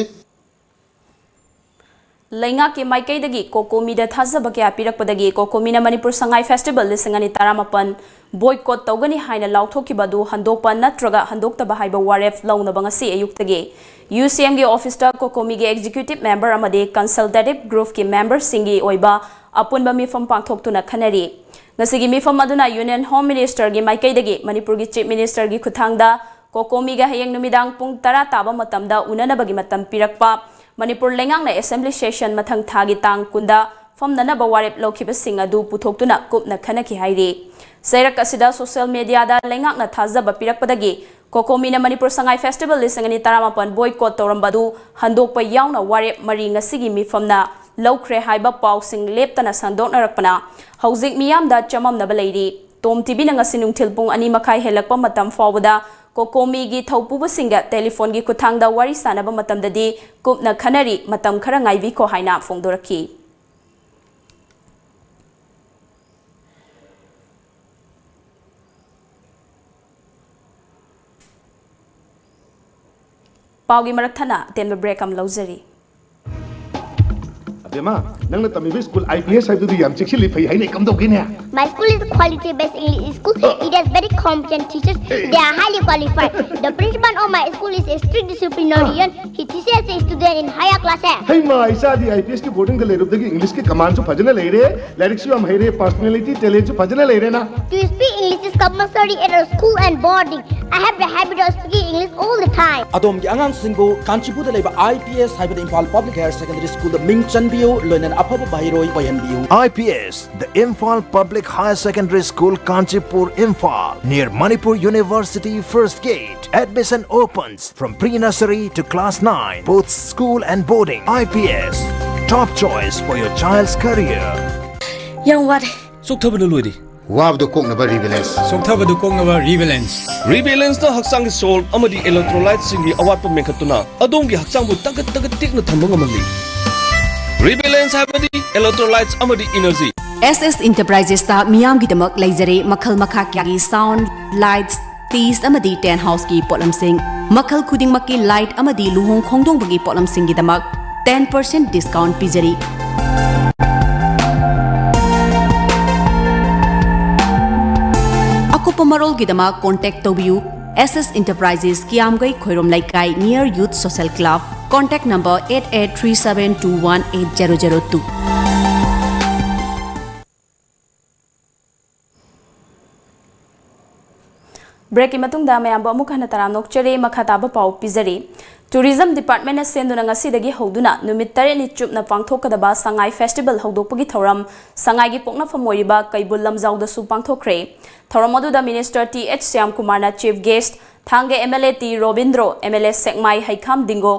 ꯂꯩꯉꯥꯛꯀꯤ ꯃꯥꯏꯀꯩꯗꯒꯤ ꯀꯣꯀꯣꯃꯤꯗ ꯊꯥꯖꯕ ꯀꯌꯥ ꯄꯤꯔꯛꯄꯗꯒꯤ ꯀꯣꯀꯣꯃꯤꯅ ꯃꯅꯤꯄꯨꯔ ꯁꯉꯥꯏ festival ꯂꯤꯁꯤꯡ ꯑꯅꯤ ꯇꯔꯥꯃꯥꯄꯟ boycott ꯇꯧꯒꯅꯤ ꯍꯥꯏꯅ ꯂꯥꯎꯊꯣꯛꯈꯤꯕ ꯑꯗꯨ ꯍꯟꯗꯣꯛꯄ ꯅꯠꯇ꯭ꯔꯒ ꯍꯟꯗꯣꯛꯇꯕ ꯍꯥꯏꯕ ꯋꯥꯔꯦꯞ ꯂꯧꯅꯕ ꯉꯁꯤ ꯑꯌꯨꯛꯇꯒꯤ UCMꯒꯤ officeꯇ ꯀꯣꯀꯣꯃꯤꯒꯤ executive member ꯑꯃꯗꯤ consultative groupꯀꯤ memberꯁꯤꯡꯒꯤ ꯑꯣꯏꯕ ꯑꯄꯨꯟꯕ ꯃꯤꯐꯝ ꯄꯥꯡꯊꯣꯛꯇꯨꯅ ꯈꯟꯅꯔꯤ꯫ ꯉꯁꯤꯒꯤ ꯃꯤꯐꯝ ꯑꯗꯨꯅ Union Home Ministerꯒꯤ ꯃꯥꯏꯀꯩꯗꯒꯤ ꯃꯅꯤꯄꯨꯔꯒꯤ Chief Ministerꯒꯤ ꯈꯨꯠꯊꯥꯡꯗ ꯀꯣꯀꯣꯃꯤꯒ ꯍꯌꯦꯡ ꯅꯨꯃꯤꯗꯥꯡ ꯄꯨꯡ ꯇꯔꯥ ꯇꯥꯕ ꯃꯇꯝꯗ ꯎꯅꯅꯕꯒꯤ ꯃꯇꯝ ꯄꯤꯔꯛꯄ, ꯃꯅꯤꯄꯨꯔ ꯂꯩꯉꯥꯛꯅ assembly session ꯃꯊꯪ ꯊꯥꯒꯤ ꯇꯥꯡ ꯀꯨꯟꯗ ꯐꯝꯅꯅꯕ ꯋꯥꯔꯦꯞ ꯂꯧꯈꯤꯕꯁꯤꯡ ꯑꯗꯨ ꯄꯨꯊꯣꯛꯇꯨꯅ ꯀꯨꯞꯅ ꯈꯟꯅꯈꯤ ꯍꯥꯏꯔꯤ꯫ ꯆꯩꯔꯛ ꯑꯁꯤꯗ social mediaꯗ ꯂꯩꯉꯥꯛꯅ ꯊꯥꯖꯕ ꯄꯤꯔꯛꯄꯗꯒꯤ ꯀꯣꯀꯣꯃꯤꯅ ꯃꯅꯤꯄꯨꯔ ꯁꯉꯥꯏ festival ꯂꯤꯁꯤꯡ ꯑꯅꯤ ꯇꯔꯥꯃꯥꯄꯟ boycott ꯇꯧꯔꯝꯕ ꯑꯗꯨ ꯍꯟꯗꯣꯛꯄ ꯌꯥꯎꯅ ꯋꯥꯔꯦꯞ ꯃꯔꯤ ꯉꯁꯤꯒꯤ ꯃꯤꯐꯝꯅ ꯂꯧꯈ꯭ꯔꯦ ꯍꯥꯏꯕ ꯄꯥꯎꯁꯤꯡ ꯂꯦꯞꯇꯅ ꯁꯟꯗꯣꯛꯅꯔꯛꯄꯅ ꯍꯧꯖꯤꯛ ꯃꯤꯌꯥꯝꯗ ꯆꯃꯝꯅꯕ ꯂꯩꯔꯤ꯫ ꯇꯣꯝ ꯇꯤꯚꯤꯅ ꯉꯁꯤ ꯅꯨꯡꯊꯤꯜ ꯄꯨꯡ ꯑꯅꯤ ꯃꯈꯥꯏ ꯍꯦꯜꯂꯛꯄ ꯃꯇꯝ ꯐꯥꯎꯕꯗ ꯀꯣꯀꯣꯃꯤꯒꯤ ꯊꯧꯄꯨꯕꯁꯤꯡꯒ telephone ꯒꯤ ꯈꯨꯠꯊꯥꯡꯗ ꯋꯥꯔꯤ ꯁꯥꯅꯕ ꯃꯇꯝꯗꯗꯤ ꯀꯨꯞꯅ ꯈꯟꯅꯔꯤ, ꯃꯇꯝ ꯈꯔ ꯉꯥꯏꯕꯤꯈꯣ ꯍꯥꯏꯅ ꯐꯣꯡꯗꯣꯔꯛꯈꯤ꯫ ꯄꯥꯎꯒꯤ ꯃꯔꯛ ꯊꯠꯅ ꯑꯇꯦꯟꯕ break ꯑꯃ ꯂꯧꯖꯔꯤ꯫ ꯑꯕꯦꯝꯃ, ꯅꯪꯅ ꯇꯝꯃꯤꯕ school IPS ꯍꯥꯏꯕꯗꯨꯗꯤ ꯌꯥꯝ ꯆꯦꯛꯁꯤꯜꯂꯤ, ꯐꯩ ꯍꯥꯏꯅꯩ, ꯀꯝꯗꯧꯒꯦꯅꯦ? My school is a quality-based English school. It has very competent teachers. They are highly qualified. The principal of my school is a strict disciplinarian. He teaches the student in higher classes. ꯍꯩ ꯃꯥ, ꯏꯆꯥꯗꯤ I P ꯑꯦꯁꯀꯤ ꯕꯣꯔꯗꯤꯡꯗ ꯂꯩꯔꯨꯕꯗꯒꯤ ꯏꯪꯂꯤꯁꯀꯤ ꯀꯃꯥꯟꯁꯨ ꯐꯖꯅ ꯂꯩꯔꯦ, ꯂꯥꯏꯔꯤꯛꯁꯨ ꯌꯥꯝ ꯍꯩꯔꯦ, personality, ꯇꯦꯂꯦꯟꯁꯨ ꯐꯖꯅ ꯂꯩꯔꯦꯅ꯫ To speak English is compulsory at our school and boarding. I have the habit of speaking English all the time. ꯑꯗꯣꯝꯒꯤ ꯑꯉꯥꯡꯁꯤꯡꯕꯨ ꯀꯥꯟꯆꯤꯄꯨꯔꯗ ꯂꯩꯕ ꯑꯥꯏ ꯄꯤ ꯑꯦꯁ ꯍꯥꯏꯕꯗꯤ ꯏꯝꯐꯥꯜ ꯄꯕ꯭ꯂꯤꯛ ꯍꯥꯌꯔ ꯁꯦꯀꯦꯟꯗꯔꯤ ꯁ꯭ꯀꯨꯜꯗ ꯃꯤꯡ ꯆꯟꯕꯤꯌꯨ, ꯂꯣꯏꯅꯅ ꯑꯐꯕ ꯃꯍꯩꯔꯣꯏ ꯑꯣꯏꯍꯟꯕꯤꯌꯨ꯫ I P S, the Imphal Public Higher Secondary School, Kanchipur, Imphal, near Manipur University First Gate. Admission opens from pre-nursery to class nine, both school and boarding. I P S, top choice for your child's career. ꯌꯥꯝ ꯋꯥꯔꯦ꯫ ꯆꯣꯛꯊꯕꯅ ꯂꯣꯏꯔꯦ꯫ ꯋꯥꯕꯗꯨ ꯀꯣꯛꯅꯕ ꯔꯤꯕꯦꯂꯦꯟꯁ꯫ ꯆꯣꯛꯊꯕꯗꯨ ꯀꯣꯛꯅꯕ ꯔꯤꯕꯦꯂꯦꯟꯁ꯫ ꯔꯤꯕꯦꯂꯦꯟꯁꯅ ꯍꯛꯆꯥꯡꯒꯤ soul ꯑꯃꯗꯤ ꯏꯂꯦꯛꯇ꯭ꯔꯣꯂꯥꯏꯠꯁꯤꯡꯒꯤ ꯑꯋꯥꯠꯄ ꯃꯦꯟꯈꯠꯇꯨꯅ ꯑꯗꯣꯝꯒꯤ ꯍꯛꯆꯥꯡꯕꯨ ꯇꯒꯠ ꯇꯒꯠ ꯇꯦꯛꯅ ꯊꯝꯕ ꯉꯝꯍꯜꯂꯤ꯫ ꯔꯤꯕꯦꯂꯦꯟꯁ ꯍꯥꯏꯕꯗꯤ ꯏꯂꯦꯛꯇ꯭ꯔꯣꯂꯥꯏꯠꯁ ꯑꯃꯗꯤ ꯏꯅꯔꯖꯤ꯫ ꯑꯦꯁ ꯑꯦꯁ ꯏꯟꯇꯔꯄ꯭ꯔꯥꯏꯖꯦꯁꯇ ꯃꯤꯌꯥꯝꯒꯤꯗꯃꯛ ꯂꯩꯖꯔꯦ ꯃꯈꯜ ꯃꯈꯥ ꯀꯌꯥꯒꯤ ꯁꯥꯎꯟ, ꯂꯥꯏꯠꯁ, ꯁ꯭ꯇꯦꯖ ꯑꯃꯗꯤ ꯇꯦꯟꯠ ꯍꯥꯎꯁꯀꯤ ꯄꯣꯠꯂꯝꯁꯤꯡ꯫ ꯃꯈꯜ ꯈꯨꯗꯤꯡꯃꯛꯀꯤ ꯂꯥꯏꯠ ꯑꯃꯗꯤ ꯂꯨꯍꯣꯡ ꯈꯣꯡꯗꯣꯡꯕꯒꯤ ꯄꯣꯠꯂꯝꯁꯤꯡꯒꯤꯗꯃꯛ ten percent discount ꯄꯤꯖꯔꯤ꯫ ꯑꯀꯨꯞꯄ ꯃꯔꯣꯜꯒꯤꯗꯃꯛ contact ꯇꯧꯕꯤꯌꯨ꯫ ꯑꯦꯁ ꯑꯦꯁ ꯏꯟꯇꯔꯄ꯭ꯔꯥꯏꯖꯦꯁ, ꯀꯤꯌꯥꯝꯒꯩ ꯈꯣꯏꯔꯣꯝ ꯂꯩꯀꯥꯏ, near Youth Social Club, contact number eight eight three seven two one eight zero zero two꯫ ꯕ꯭ꯔꯦꯛꯀꯤ ꯃꯇꯨꯡꯗ ꯃꯌꯥꯝꯕꯨ ꯑꯃꯨꯛ ꯍꯟꯅ ꯇꯔꯥꯝꯅ ꯑꯣꯛꯆꯔꯤ꯫ ꯃꯈꯥ ꯇꯥꯕ ꯄꯥꯎ ꯄꯤꯖꯔꯤ꯫ ꯇꯨꯔꯤꯖꯝ ꯗꯤꯄꯥꯔꯠꯃꯦꯟꯅ ꯁꯦꯝꯗꯨꯅ ꯉꯁꯤꯗꯒꯤ ꯍꯧꯗꯨꯅ ꯅꯨꯃꯤꯠ ꯇꯔꯦꯠꯅꯤ ꯆꯨꯞꯅ ꯄꯥꯡꯊꯣꯛꯀꯗꯕ ꯁꯉꯥꯏ ꯐꯦꯁꯇꯤꯚꯦꯜ ꯍꯧꯗꯣꯛꯄꯒꯤ ꯊꯧꯔꯝ ꯁꯉꯥꯏꯒꯤ ꯄꯣꯛꯅꯐꯝ ꯑꯣꯏꯔꯤꯕ ꯀꯩꯕꯨꯜ ꯂꯝꯖꯥꯎꯗꯁꯨ ꯄꯥꯡꯊꯣꯛꯈ꯭ꯔꯦ꯫ ꯊꯧꯔꯝ ꯑꯗꯨꯗ ꯃꯤꯅꯤꯁꯇꯔ ꯇꯤ ꯑꯩꯆ ꯁ꯭ꯌꯥꯝꯀꯨꯃꯥꯔꯅ chief guest, Thanga M L A T Robindro, M L A Sekmai Heikham Dingo,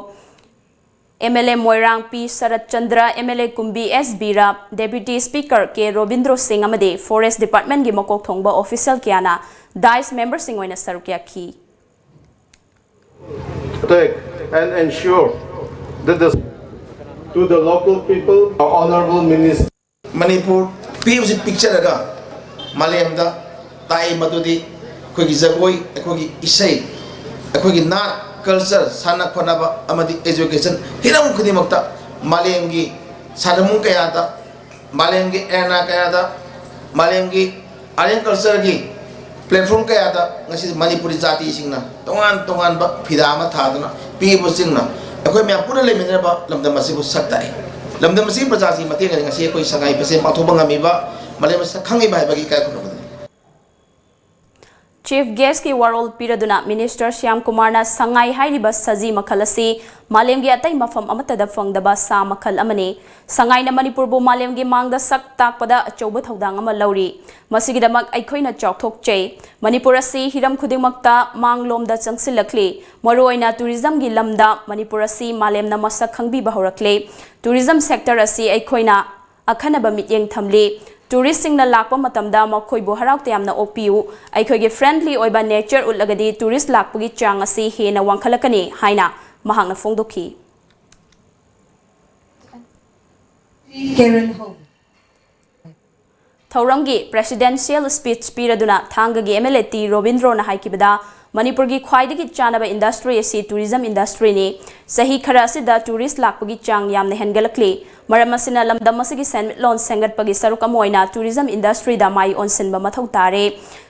M L A Moirang P Sarat Chandra, M L A Kumbi S Bira, deputy speaker K Robindro Singh ꯑꯃꯗꯤ ꯐꯣꯔꯦꯁ꯭ꯠ ꯗꯤꯄꯥꯔꯠꯃꯦꯟꯒꯤ ꯃꯀꯣꯛ ꯊꯣꯡꯕ ꯑꯣꯐꯤꯁꯤꯌꯦꯜ ꯀꯌꯥꯅ ꯗꯥꯏꯁ ꯃꯦꯝꯕꯔꯁꯤꯡ ꯑꯣꯏꯅ ꯁꯔꯨꯛ ꯌꯥꯈꯤ꯫ Protect and ensure that the, to the local people, Honorable Minister꯫ Manipur ꯄꯤꯕꯁꯤ ꯄꯤꯛꯆꯔꯒ ꯃꯥꯂꯦꯝꯗ ꯇꯥꯛꯏ, ꯃꯗꯨꯗꯤ ꯑꯩꯈꯣꯏꯒꯤ ꯖꯒꯣꯏ, ꯑꯩꯈꯣꯏꯒꯤ ꯏꯁꯩ, ꯑꯩꯈꯣꯏꯒꯤ ꯅꯥꯠ, ꯀꯜꯆꯔ, ꯁꯥꯟꯅ ꯈꯣꯠꯅꯕ ꯑꯃꯗꯤ ꯑꯦꯖꯨꯀꯦꯁꯟ, ꯍꯤꯔꯝ ꯈꯨꯗꯤꯡꯃꯛꯇ ꯃꯥꯂꯦꯝꯒꯤ ꯁꯥꯟꯅꯕꯨꯡ ꯀꯌꯥꯗ, ꯃꯥꯂꯦꯝꯒꯤ ꯑꯦꯔꯦꯅꯥ ꯀꯌꯥꯗ ꯃꯥꯂꯦꯝꯒꯤ ꯑꯥꯔꯠ ꯑꯦꯟ ꯀꯜꯆꯔꯒꯤ ꯄ꯭ꯂꯦꯠꯐꯣꯝ ꯀꯌꯥꯗ ꯉꯁꯤ ꯃꯅꯤꯄꯨꯔꯤ ꯖꯥꯇꯤꯁꯤꯡꯅ ꯇꯣꯉꯥꯟ ꯇꯣꯉꯥꯟꯕ ꯐꯤꯗꯥ ꯑꯃ ꯊꯥꯗꯨꯅ ꯄꯤꯕꯁꯤꯡꯅ ꯑꯩꯈꯣꯏ ꯃꯌꯥꯝ ꯄꯨꯟꯅ ꯂꯩꯃꯤꯟꯅꯔꯕ ꯂꯝꯗꯝ ꯑꯁꯤꯕꯨ ꯁꯛ ꯇꯥꯛꯏ꯫ ꯂꯝꯗꯝ ꯑꯁꯤꯒꯤ ꯄ꯭ꯔꯖꯥꯁꯤꯡꯒꯤ ꯃꯇꯦꯡꯅꯗꯤ ꯉꯁꯤ ꯑꯩꯈꯣꯏ ꯁꯉꯥꯏ ꯐꯦꯁꯇꯤꯚꯦꯜ ꯄꯥꯡꯊꯣꯛꯄ ꯉꯝꯃꯤꯕ ꯃꯥꯂꯦꯝ ꯑꯁꯤꯗ ꯈꯪꯉꯤꯕ ꯍꯥꯏꯕꯒꯤ ꯏꯀꯥꯏ ꯈꯨꯝꯅꯕꯅꯤ꯫ ꯆꯤꯐ ꯒꯦꯁꯀꯤ ꯋꯥꯔꯣꯜ ꯄꯤꯔꯗꯨꯅ ꯃꯤꯅꯤꯁꯇꯔ ꯁ꯭ꯌꯥꯝ ꯀꯨꯃꯥꯔꯅ ꯁꯉꯥꯏ ꯍꯥꯏꯔꯤꯕ ꯁꯖꯤ ꯃꯈꯜ ꯑꯁꯤ ꯃꯥꯂꯦꯝꯒꯤ ꯑꯇꯩ ꯃꯐꯝ ꯑꯃꯠꯇꯗ ꯐꯪꯗꯕ ꯁꯥ ꯃꯈꯜ ꯑꯃꯅꯤ꯫ ꯁꯉꯥꯏꯅ ꯃꯅꯤꯄꯨꯔꯕꯨ ꯃꯥꯂꯦꯝꯒꯤ ꯃꯥꯡꯗ ꯁꯛ ꯇꯥꯛꯄꯗ ꯑꯆꯧꯕ ꯊꯧꯗꯥꯡ ꯑꯃ ꯂꯧꯔꯤ꯫ ꯃꯁꯤꯒꯤꯗꯃꯛ ꯑꯩꯈꯣꯏꯅ ꯆꯥꯎꯊꯣꯛꯆꯩ꯫ ꯃꯅꯤꯄꯨꯔ ꯑꯁꯤ ꯍꯤꯔꯝ ꯈꯨꯗꯤꯡꯃꯛꯇ ꯃꯥꯡꯂꯣꯝꯗ ꯆꯪꯁꯤꯜꯂꯛꯂꯤ꯫ ꯃꯔꯨꯑꯣꯏꯅ ꯇꯨꯔꯤꯖꯝꯒꯤ ꯂꯝꯗ ꯃꯅꯤꯄꯨꯔ ꯑꯁꯤ ꯃꯥꯂꯦꯝꯅ ꯃꯁꯛ ꯈꯪꯕꯤꯕ ꯍꯧꯔꯛꯂꯦ꯫ ꯇꯨꯔꯤꯖꯝ ꯁꯦꯛꯇꯔ ꯑꯁꯤ ꯑꯩꯈꯣꯏꯅ ꯑꯈꯟꯅꯕ ꯃꯤꯠꯌꯦꯡ ꯊꯝꯂꯤ꯫ ꯇꯨꯔꯤꯁꯁꯤꯡꯅ ꯂꯥꯛꯄ ꯃꯇꯝꯗ ꯃꯈꯣꯏꯕꯨ ꯍꯔꯥꯎ ꯇꯌꯥꯝꯅ ꯑꯣꯛꯄꯤꯌꯨ꯫ ꯑꯩꯈꯣꯏꯒꯤ ꯐ꯭ꯔꯦꯟꯗꯂꯤ ꯑꯣꯏꯕ ꯅꯦꯆꯔ ꯎꯠꯂꯒꯗꯤ ꯇꯨꯔꯤꯁ ꯂꯥꯛꯄꯒꯤ ꯆꯥꯡ ꯑꯁꯤ ꯍꯦꯟꯅ ꯋꯥꯡꯈꯠꯂꯛꯀꯅꯤ ꯍꯥꯏꯅ ꯃꯍꯥꯛꯅ ꯐꯣꯡꯗꯣꯛꯈꯤ꯫ Karen Home. ꯊꯧꯔꯝꯒꯤ ꯄ꯭ꯔꯦꯁꯤꯗꯦꯟꯁꯤꯌꯦꯜ ꯁ꯭ꯄꯤꯆ ꯄꯤꯔꯗꯨꯅ ꯊꯥꯡꯒꯒꯤ ꯑꯦꯝ ꯑꯦꯜ ꯑꯦ ꯇꯤ ꯔꯣꯕꯤꯟꯗ꯭ꯔꯣꯅ ꯍꯥꯏꯈꯤꯕꯗ, ꯃꯅꯤꯄꯨꯔꯒꯤ ꯈ꯭ꯋꯥꯏꯗꯒꯤ ꯆꯥꯅꯕ ꯏꯟꯗꯁꯇ꯭ꯔꯤ ꯑꯁꯤ ꯇꯨꯔꯤꯖꯝ ꯏꯟꯗꯁꯇ꯭ꯔꯤꯅꯤ꯫ ꯆꯍꯤ ꯈꯔ ꯑꯁꯤꯗ ꯇꯨꯔꯤꯁ ꯂꯥꯛꯄꯒꯤ ꯆꯥꯡ ꯌꯥꯝꯅ ꯍꯦꯟꯒꯠꯂꯛꯂꯤ꯫ ꯃꯔꯝ ꯑꯁꯤꯅ ꯂꯝꯗꯝ ꯑꯁꯤꯒꯤ ꯁꯦꯟꯃꯤꯠꯂꯣꯟ ꯁꯦꯝꯒꯠꯄꯒꯤ ꯁꯔꯨꯛ ꯑꯃ ꯑꯣꯏꯅ ꯇꯨꯔꯤꯖꯝ ꯏꯟꯗꯁꯇ꯭ꯔꯤꯗ ꯃꯥꯏ ꯑꯣꯟꯁꯤꯟꯕ ꯃꯊꯧ ꯇꯥꯔꯦ꯫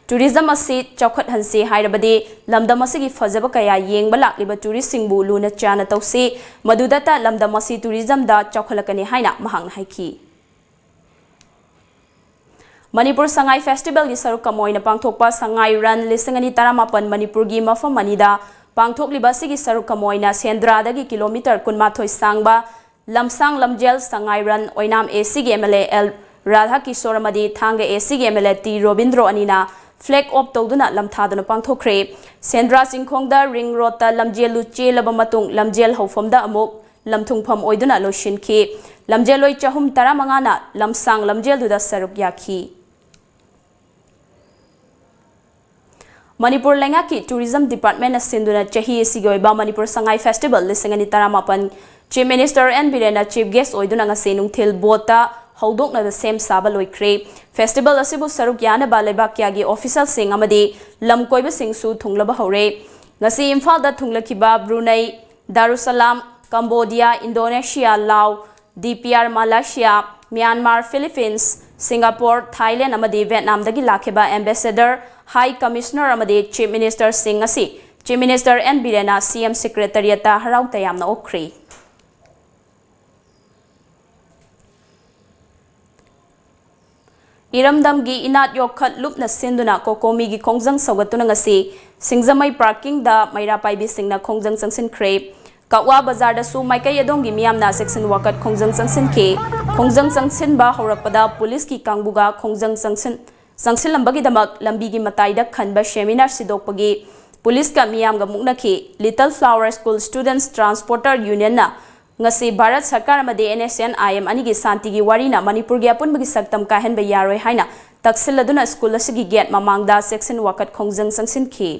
ꯇꯨꯔꯤꯖꯝ ꯑꯁꯤ ꯆꯥꯎꯈꯠꯍꯟꯁꯤ ꯍꯥꯏꯔꯕꯗꯤ ꯂꯝꯗꯝ ꯑꯁꯤꯒꯤ ꯐꯖꯕ ꯀꯌꯥ ꯌꯦꯡꯕ ꯂꯥꯛꯂꯤꯕ ꯇꯨꯔꯤꯁꯁꯤꯡꯕꯨ ꯂꯨꯅ ꯆꯥꯟꯅ ꯇꯧꯁꯤ꯫ ꯃꯗꯨꯗꯇ ꯂꯝꯗꯝ ꯑꯁꯤ ꯇꯨꯔꯤꯖꯝꯗ ꯆꯥꯎꯈꯠꯂꯛꯀꯅꯤ ꯍꯥꯏꯅ ꯃꯍꯥꯛꯅ ꯍꯥꯏꯈꯤ꯫ ꯃꯅꯤꯄꯨꯔ ꯁꯉꯥꯏ ꯐꯦꯁꯇꯤꯚꯦꯜꯒꯤ ꯁꯔꯨꯛ ꯑꯃ ꯑꯣꯏꯅ ꯄꯥꯡꯊꯣꯛꯄ ꯁꯉꯥꯏ ꯔꯟ ꯂꯤꯁꯤꯡ ꯑꯅꯤ ꯇꯔꯥꯃꯥꯄꯟ ꯃꯅꯤꯄꯨꯔꯒꯤ ꯃꯐꯝ ꯑꯅꯤꯗ ꯄꯥꯡꯊꯣꯛꯂꯤꯕ ꯑꯁꯤꯒꯤ ꯁꯔꯨꯛ ꯑꯃ ꯑꯣꯏꯅ ꯁꯦꯟꯗ꯭ꯔꯥꯗꯒꯤ ꯀꯤꯂꯣꯃꯤꯇꯔ ꯀꯨꯟꯃꯥꯊꯣꯏ ꯁꯥꯡꯕ ꯂꯝꯁꯥꯡ ꯂꯝꯖꯦꯜ ꯁꯉꯥꯏ ꯔꯟ ꯑꯣꯏꯅꯥꯝ ꯑꯦ ꯁꯤꯒꯤ M L A L Radha Kishore ꯑꯃꯗꯤ ꯊꯥꯡꯒ ꯑꯦ ꯁꯤꯒꯤ M L A T Robindro ꯑꯅꯤꯅ ꯐ꯭ꯂꯦꯒ ꯑꯣꯐ ꯇꯧꯗꯨꯅ ꯂꯝꯊꯥꯗꯨꯅ ꯄꯥꯡꯊꯣꯛꯈ꯭ꯔꯦ꯫ ꯁꯦꯟꯗ꯭ꯔꯥ ꯆꯤꯡꯈꯣꯡꯗ ꯔꯤꯡ ꯔꯣꯗꯇ ꯂꯝꯖꯦꯜꯂꯨ ꯆꯦꯜꯂꯕ ꯃꯇꯨꯡ ꯂꯝꯖꯦꯜ ꯍꯧꯐꯝꯗ ꯑꯃꯨꯛ ꯂꯝꯊꯨꯡꯐꯝ ꯑꯣꯏꯗꯨꯅ ꯂꯣꯏꯁꯤꯟꯈꯤ꯫ ꯂꯝꯖꯦꯜꯂꯣꯏ ꯆꯍꯨꯝ ꯇꯔꯥꯃꯉꯥꯅ ꯂꯝꯁꯥꯡ ꯂꯝꯖꯦꯜꯗꯨꯗ ꯁꯔꯨꯛ ꯌꯥꯈꯤ꯫ ꯃꯅꯤꯄꯨꯔ ꯂꯩꯉꯥꯛꯀꯤ ꯇꯨꯔꯤꯖꯝ ꯗꯤꯄꯥꯔꯠꯃꯦꯟꯅ ꯁꯤꯟꯗꯨꯅ ꯆꯍꯤ ꯑꯁꯤꯒꯤ ꯑꯣꯏꯕ ꯃꯅꯤꯄꯨꯔ ꯁꯉꯥꯏ ꯐꯦꯁꯇꯤꯚꯦꯜ ꯂꯤꯁꯤꯡ ꯑꯅꯤ ꯇꯔꯥꯃꯥꯄꯟ ꯆꯤꯐ ꯃꯤꯅꯤꯁꯇꯔ ꯑꯦꯟ ꯕꯤꯔꯦꯟꯅ ꯆꯤꯐ ꯒꯦꯁ ꯑꯣꯏꯗꯨꯅ ꯉꯁꯤ ꯅꯨꯡꯊꯤꯜ ꯕꯣꯠꯇ ꯍꯧꯗꯣꯛꯅꯕ ꯁꯦꯝ ꯁꯥꯕ ꯂꯣꯏꯈ꯭ꯔꯦ꯫ ꯐꯦꯁꯇꯤꯚꯦꯜ ꯑꯁꯤꯕꯨ ꯁꯔꯨꯛ ꯌꯥꯅꯕ ꯂꯩꯕꯥꯛ ꯀꯌꯥꯒꯤ ꯑꯣꯐꯤꯁꯤꯌꯦꯜꯁꯤꯡ ꯑꯃꯗꯤ ꯂꯝ ꯀꯣꯏꯕꯁꯤꯡꯁꯨ ꯊꯨꯡꯂꯕ ꯍꯧꯔꯦ꯫ ꯉꯁꯤ ꯏꯝꯐꯥꯜꯗ ꯊꯨꯡꯂꯈꯤꯕ ꯕ꯭ꯔꯨꯅꯩ, ꯗꯥꯔꯨꯁꯁꯂꯥꯝ, Cambodia, Indonesia, Lao, D P R Malaysia, Myanmar, Philippines, Singapore, Thailand ꯑꯃꯗꯤ ꯚꯤꯌꯦꯠꯅꯥꯝꯗꯒꯤ ꯂꯥꯛꯈꯤꯕ ambassador, high commissioner ꯑꯃꯗꯤ Chief Ministerꯁꯤꯡ ꯑꯁꯤ Chief Minister ꯑꯦꯟ ꯕꯤꯔꯦꯟꯅ ꯁꯤ ꯑꯦꯝ Secretariatꯇ ꯍꯔꯥꯎ ꯇꯌꯥꯝꯅ ꯑꯣꯛꯈ꯭ꯔꯤ꯫ ꯏꯔꯝꯗꯝꯒꯤ ꯏꯅꯥꯠ ꯌꯣꯛꯈꯠ ꯂꯨꯞꯅ ꯁꯤꯟꯗꯨꯅ ꯀꯣꯀꯣꯃꯤꯒꯤ ꯈꯣꯡꯖꯪ ꯁꯧꯒꯠꯇꯨꯅ ꯉꯁꯤ ꯁꯤꯡꯖꯃꯩ parkingꯗ ꯃꯩꯔꯥ ꯄꯥꯏꯕꯤꯁꯤꯡꯅ ꯈꯣꯡꯖꯪ ꯆꯪꯁꯤꯟꯈ꯭ꯔꯦ꯫ ꯀꯛꯋꯥ ꯕꯖꯥꯔꯗꯁꯨ ꯃꯥꯏꯀꯩ ꯑꯗꯣꯝꯒꯤ ꯃꯤꯌꯥꯝꯅ section ꯋꯥꯀꯠ ꯈꯣꯡꯖꯪ ꯆꯪꯁꯤꯟꯈꯤ꯫ ꯈꯣꯡꯖꯪ ꯆꯪꯁꯤꯟꯕ ꯍꯧꯔꯛꯄꯗ ꯄꯨꯂꯤꯁꯀꯤ ꯀꯥꯡꯕꯨꯒ ꯈꯣꯡꯖꯪ ꯆꯪꯁꯤꯟ-, ꯆꯪꯁꯤꯜꯂꯝꯕꯒꯤꯗꯃꯛ ꯂꯝꯕꯤꯒꯤ ꯃꯇꯥꯏꯗ ꯈꯟꯕ seminar ꯁꯤꯗꯣꯛꯄꯒꯤ ꯄꯨꯂꯤꯁꯀ ꯃꯤꯌꯥꯝꯒ ꯃꯨꯛꯅꯈꯤ꯫ Little Flower School Students Transporter Unionꯅ ꯉꯁꯤ ꯚꯥꯔꯠ ꯁꯔꯀꯥꯔ ꯑꯃꯗꯤ N S C N I M ꯑꯅꯤꯒꯤ ꯁꯥꯟꯇꯤꯒꯤ ꯋꯥꯔꯤꯅ ꯃꯅꯤꯄꯨꯔꯒꯤ ꯑꯄꯨꯟꯕꯒꯤ ꯁꯛꯇꯝ ꯀꯥꯏꯍꯟꯕ ꯌꯥꯔꯣꯏ ꯍꯥꯏꯅ ꯇꯛꯁꯤꯜꯂꯗꯨꯅ school ꯑꯁꯤꯒꯤ gate ꯃꯃꯥꯡꯗ section ꯋꯥꯀꯠ ꯈꯣꯡꯖꯪ ꯆꯪꯁꯤꯟꯈꯤ꯫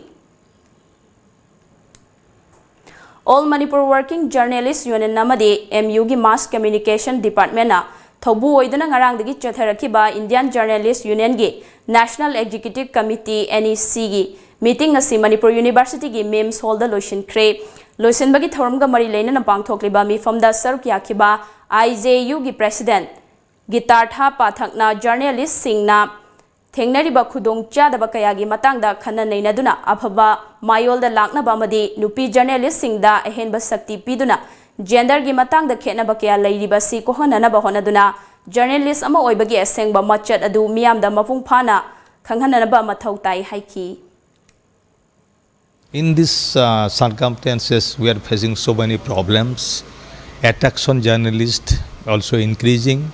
All Manipur Working Journalist Union ꯑꯃꯗꯤ M U ꯒꯤ Mass Communication Departmentꯅ ꯊꯧꯕꯨ ꯑꯣꯏꯗꯨꯅ ꯉꯔꯥꯡꯗꯒꯤ ꯆꯠꯊꯔꯛꯈꯤꯕ Indian Journalist Unionꯒꯤ National Executive Committee, N E Cꯒꯤ meeting ꯑꯁꯤ ꯃꯅꯤꯄꯨꯔ Universityꯒꯤ MIMS Hallꯗ ꯂꯣꯏꯁꯤꯟꯈ꯭ꯔꯦ꯫ ꯂꯣꯏꯁꯤꯟꯕꯒꯤ ꯊꯧꯔꯝꯒ ꯃꯔꯤ ꯂꯩꯅꯅ ꯄꯥꯡꯊꯣꯛꯂꯤꯕ ꯃꯤꯐꯝꯗ ꯁꯔꯨꯛ ꯌꯥꯈꯤꯕ I J Uꯒꯤ President ꯒꯤꯇꯥꯔꯊꯥ ꯄꯥꯊꯛꯅ journalistꯁꯤꯡꯅ ꯊꯦꯡꯅꯔꯤꯕ ꯈꯨꯗꯣꯡꯆꯥꯗꯕ ꯀꯌꯥꯒꯤ ꯃꯇꯥꯡꯗ ꯈꯟꯅ ꯅꯩꯅꯗꯨꯅ ꯑꯐꯕ ꯃꯥꯌꯣꯜꯗ ꯂꯥꯛꯅꯕ ꯑꯃꯗꯤ ꯅꯨꯄꯤ journalistꯁꯤꯡꯗ ꯑꯍꯦꯟꯕ ꯁꯛꯇꯤ ꯄꯤꯗꯨꯅ genderꯒꯤ ꯃꯇꯥꯡꯗ ꯈꯦꯠꯅꯕ ꯀꯌꯥ ꯂꯩꯔꯤꯕ ꯑꯁꯤ ꯀꯣꯛꯍꯟꯅꯅꯕ ꯍꯣꯠꯅꯗꯨꯅ journalist ꯑꯃ ꯑꯣꯏꯕꯒꯤ ꯑꯁꯦꯡꯕ ꯃꯆꯠ ꯑꯗꯨ ꯃꯤꯌꯥꯝꯗ ꯃꯄꯨꯡ ꯐꯥꯅ ꯈꯪꯍꯟꯅꯅꯕ ꯃꯊꯧ ꯇꯥꯏ ꯍꯥꯏꯈꯤ꯫ In these uh, circumstances, we are facing so many problems. Attacks on journalists also increasing,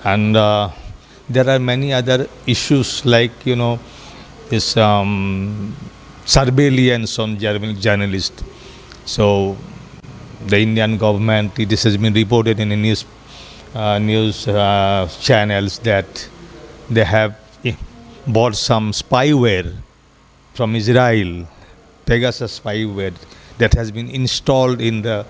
and uh, there are many other issues like, you know, this um, surveillance on journal- journalists. So, the Indian government, it has been reported in the news uh, news uh, channels that they have eh, bought some spyware from Israel, Pegasus spyware that has been installed in the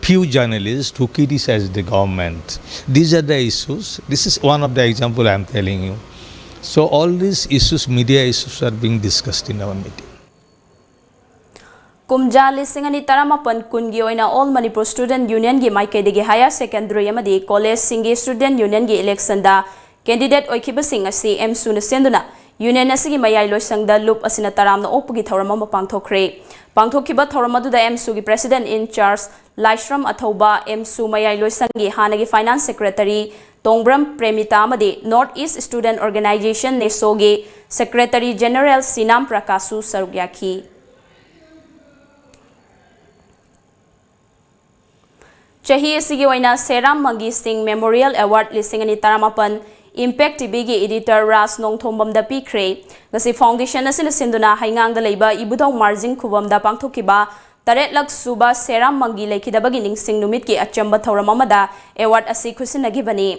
few journalists who criticize the government. These are the issues. This is one of the example I am telling you. So all these issues, media issues, are being discussed in our meeting. ꯀꯨꯝꯖꯥ ꯂꯤꯁꯤꯡ ꯑꯅꯤ ꯇꯔꯥꯃꯥꯄꯟ ꯀꯨꯟꯒꯤ ꯑꯣꯏꯅ All Manipur Student Unionꯒꯤ ꯃꯥꯏꯀꯩꯗꯒꯤ higher secondary ꯑꯃꯗꯤ collegeꯁꯤꯡꯒꯤ student unionꯒꯤ electionꯗ Candidate ꯑꯣꯏꯈꯤꯕꯁꯤꯡ ꯑꯁꯤ ꯑꯦꯝꯁꯨꯅ ꯁꯦꯟꯗꯨꯅ union ꯑꯁꯤꯒꯤ ꯃꯌꯥꯏ ꯂꯣꯏꯁꯪꯗ ꯂꯨꯞ ꯑꯁꯤꯅ ꯇꯔꯥꯝꯅ ꯑꯣꯛꯄꯒꯤ ꯊꯧꯔꯝ ꯑꯃ ꯄꯥꯡꯊꯣꯛꯈ꯭ꯔꯦ꯫ ꯄꯥꯡꯊꯣꯛꯈꯤꯕ ꯊꯧꯔꯝ ꯑꯗꯨꯗ ꯑꯦꯝꯁꯨꯒꯤ President in Charge ꯂꯥꯏꯁ꯭ꯔꯝ ꯑꯊꯧꯕ, ꯑꯦꯝꯁꯨ ꯃꯌꯥꯏ ꯂꯣꯏꯁꯪꯒꯤ ꯍꯥꯟꯅꯒꯤ Finance Secretary ꯇꯣꯡꯕ꯭ꯔꯝ ꯄ꯭ꯔꯦꯃꯤꯇꯥ ꯑꯃꯗꯤ North East Student Organisation, NESOꯒꯤ Secretary General ꯁꯤꯅꯥꯝ ꯄ꯭ꯔꯀꯥꯁꯁꯨ ꯁꯔꯨꯛ ꯌꯥꯈꯤ꯫ ꯆꯍꯤ ꯑꯁꯤꯒꯤ ꯑꯣꯏꯅ ꯁꯦꯔꯥꯝ ꯃꯪꯒꯤ ꯁꯤꯡ Memorial Award ꯂꯤꯁꯤꯡ ꯑꯅꯤ ꯇꯔꯥꯃꯥꯄꯟ Impact TVꯒꯤ editor ꯔꯥꯖ ꯅꯣꯡꯊꯣꯝꯕꯝꯗ ꯄꯤꯈ꯭ꯔꯦ꯫ ꯉꯁꯤ foundation ꯑꯁꯤꯅ ꯁꯤꯟꯗꯨꯅ ꯍꯩꯉꯥꯡꯗ ꯂꯩꯕ ꯏꯕꯨꯙꯧ ꯃꯥꯔꯖꯤꯡ ꯈꯨꯕꯝꯗ ꯄꯥꯡꯊꯣꯛꯈꯤꯕ ꯇꯔꯦꯠꯂꯛ ꯁꯨꯕ ꯁꯦꯔꯥꯝ ꯃꯪꯒꯤ ꯂꯩꯈꯤꯗꯕꯒꯤ ꯅꯤꯡꯁꯤꯡ ꯅꯨꯃꯤꯠꯀꯤ ꯑꯆꯝꯕ ꯊꯧꯔꯝ ꯑꯃꯗ award ꯑꯁꯤ ꯈꯨꯠꯁꯤꯟꯅꯈꯤꯕꯅꯤ꯫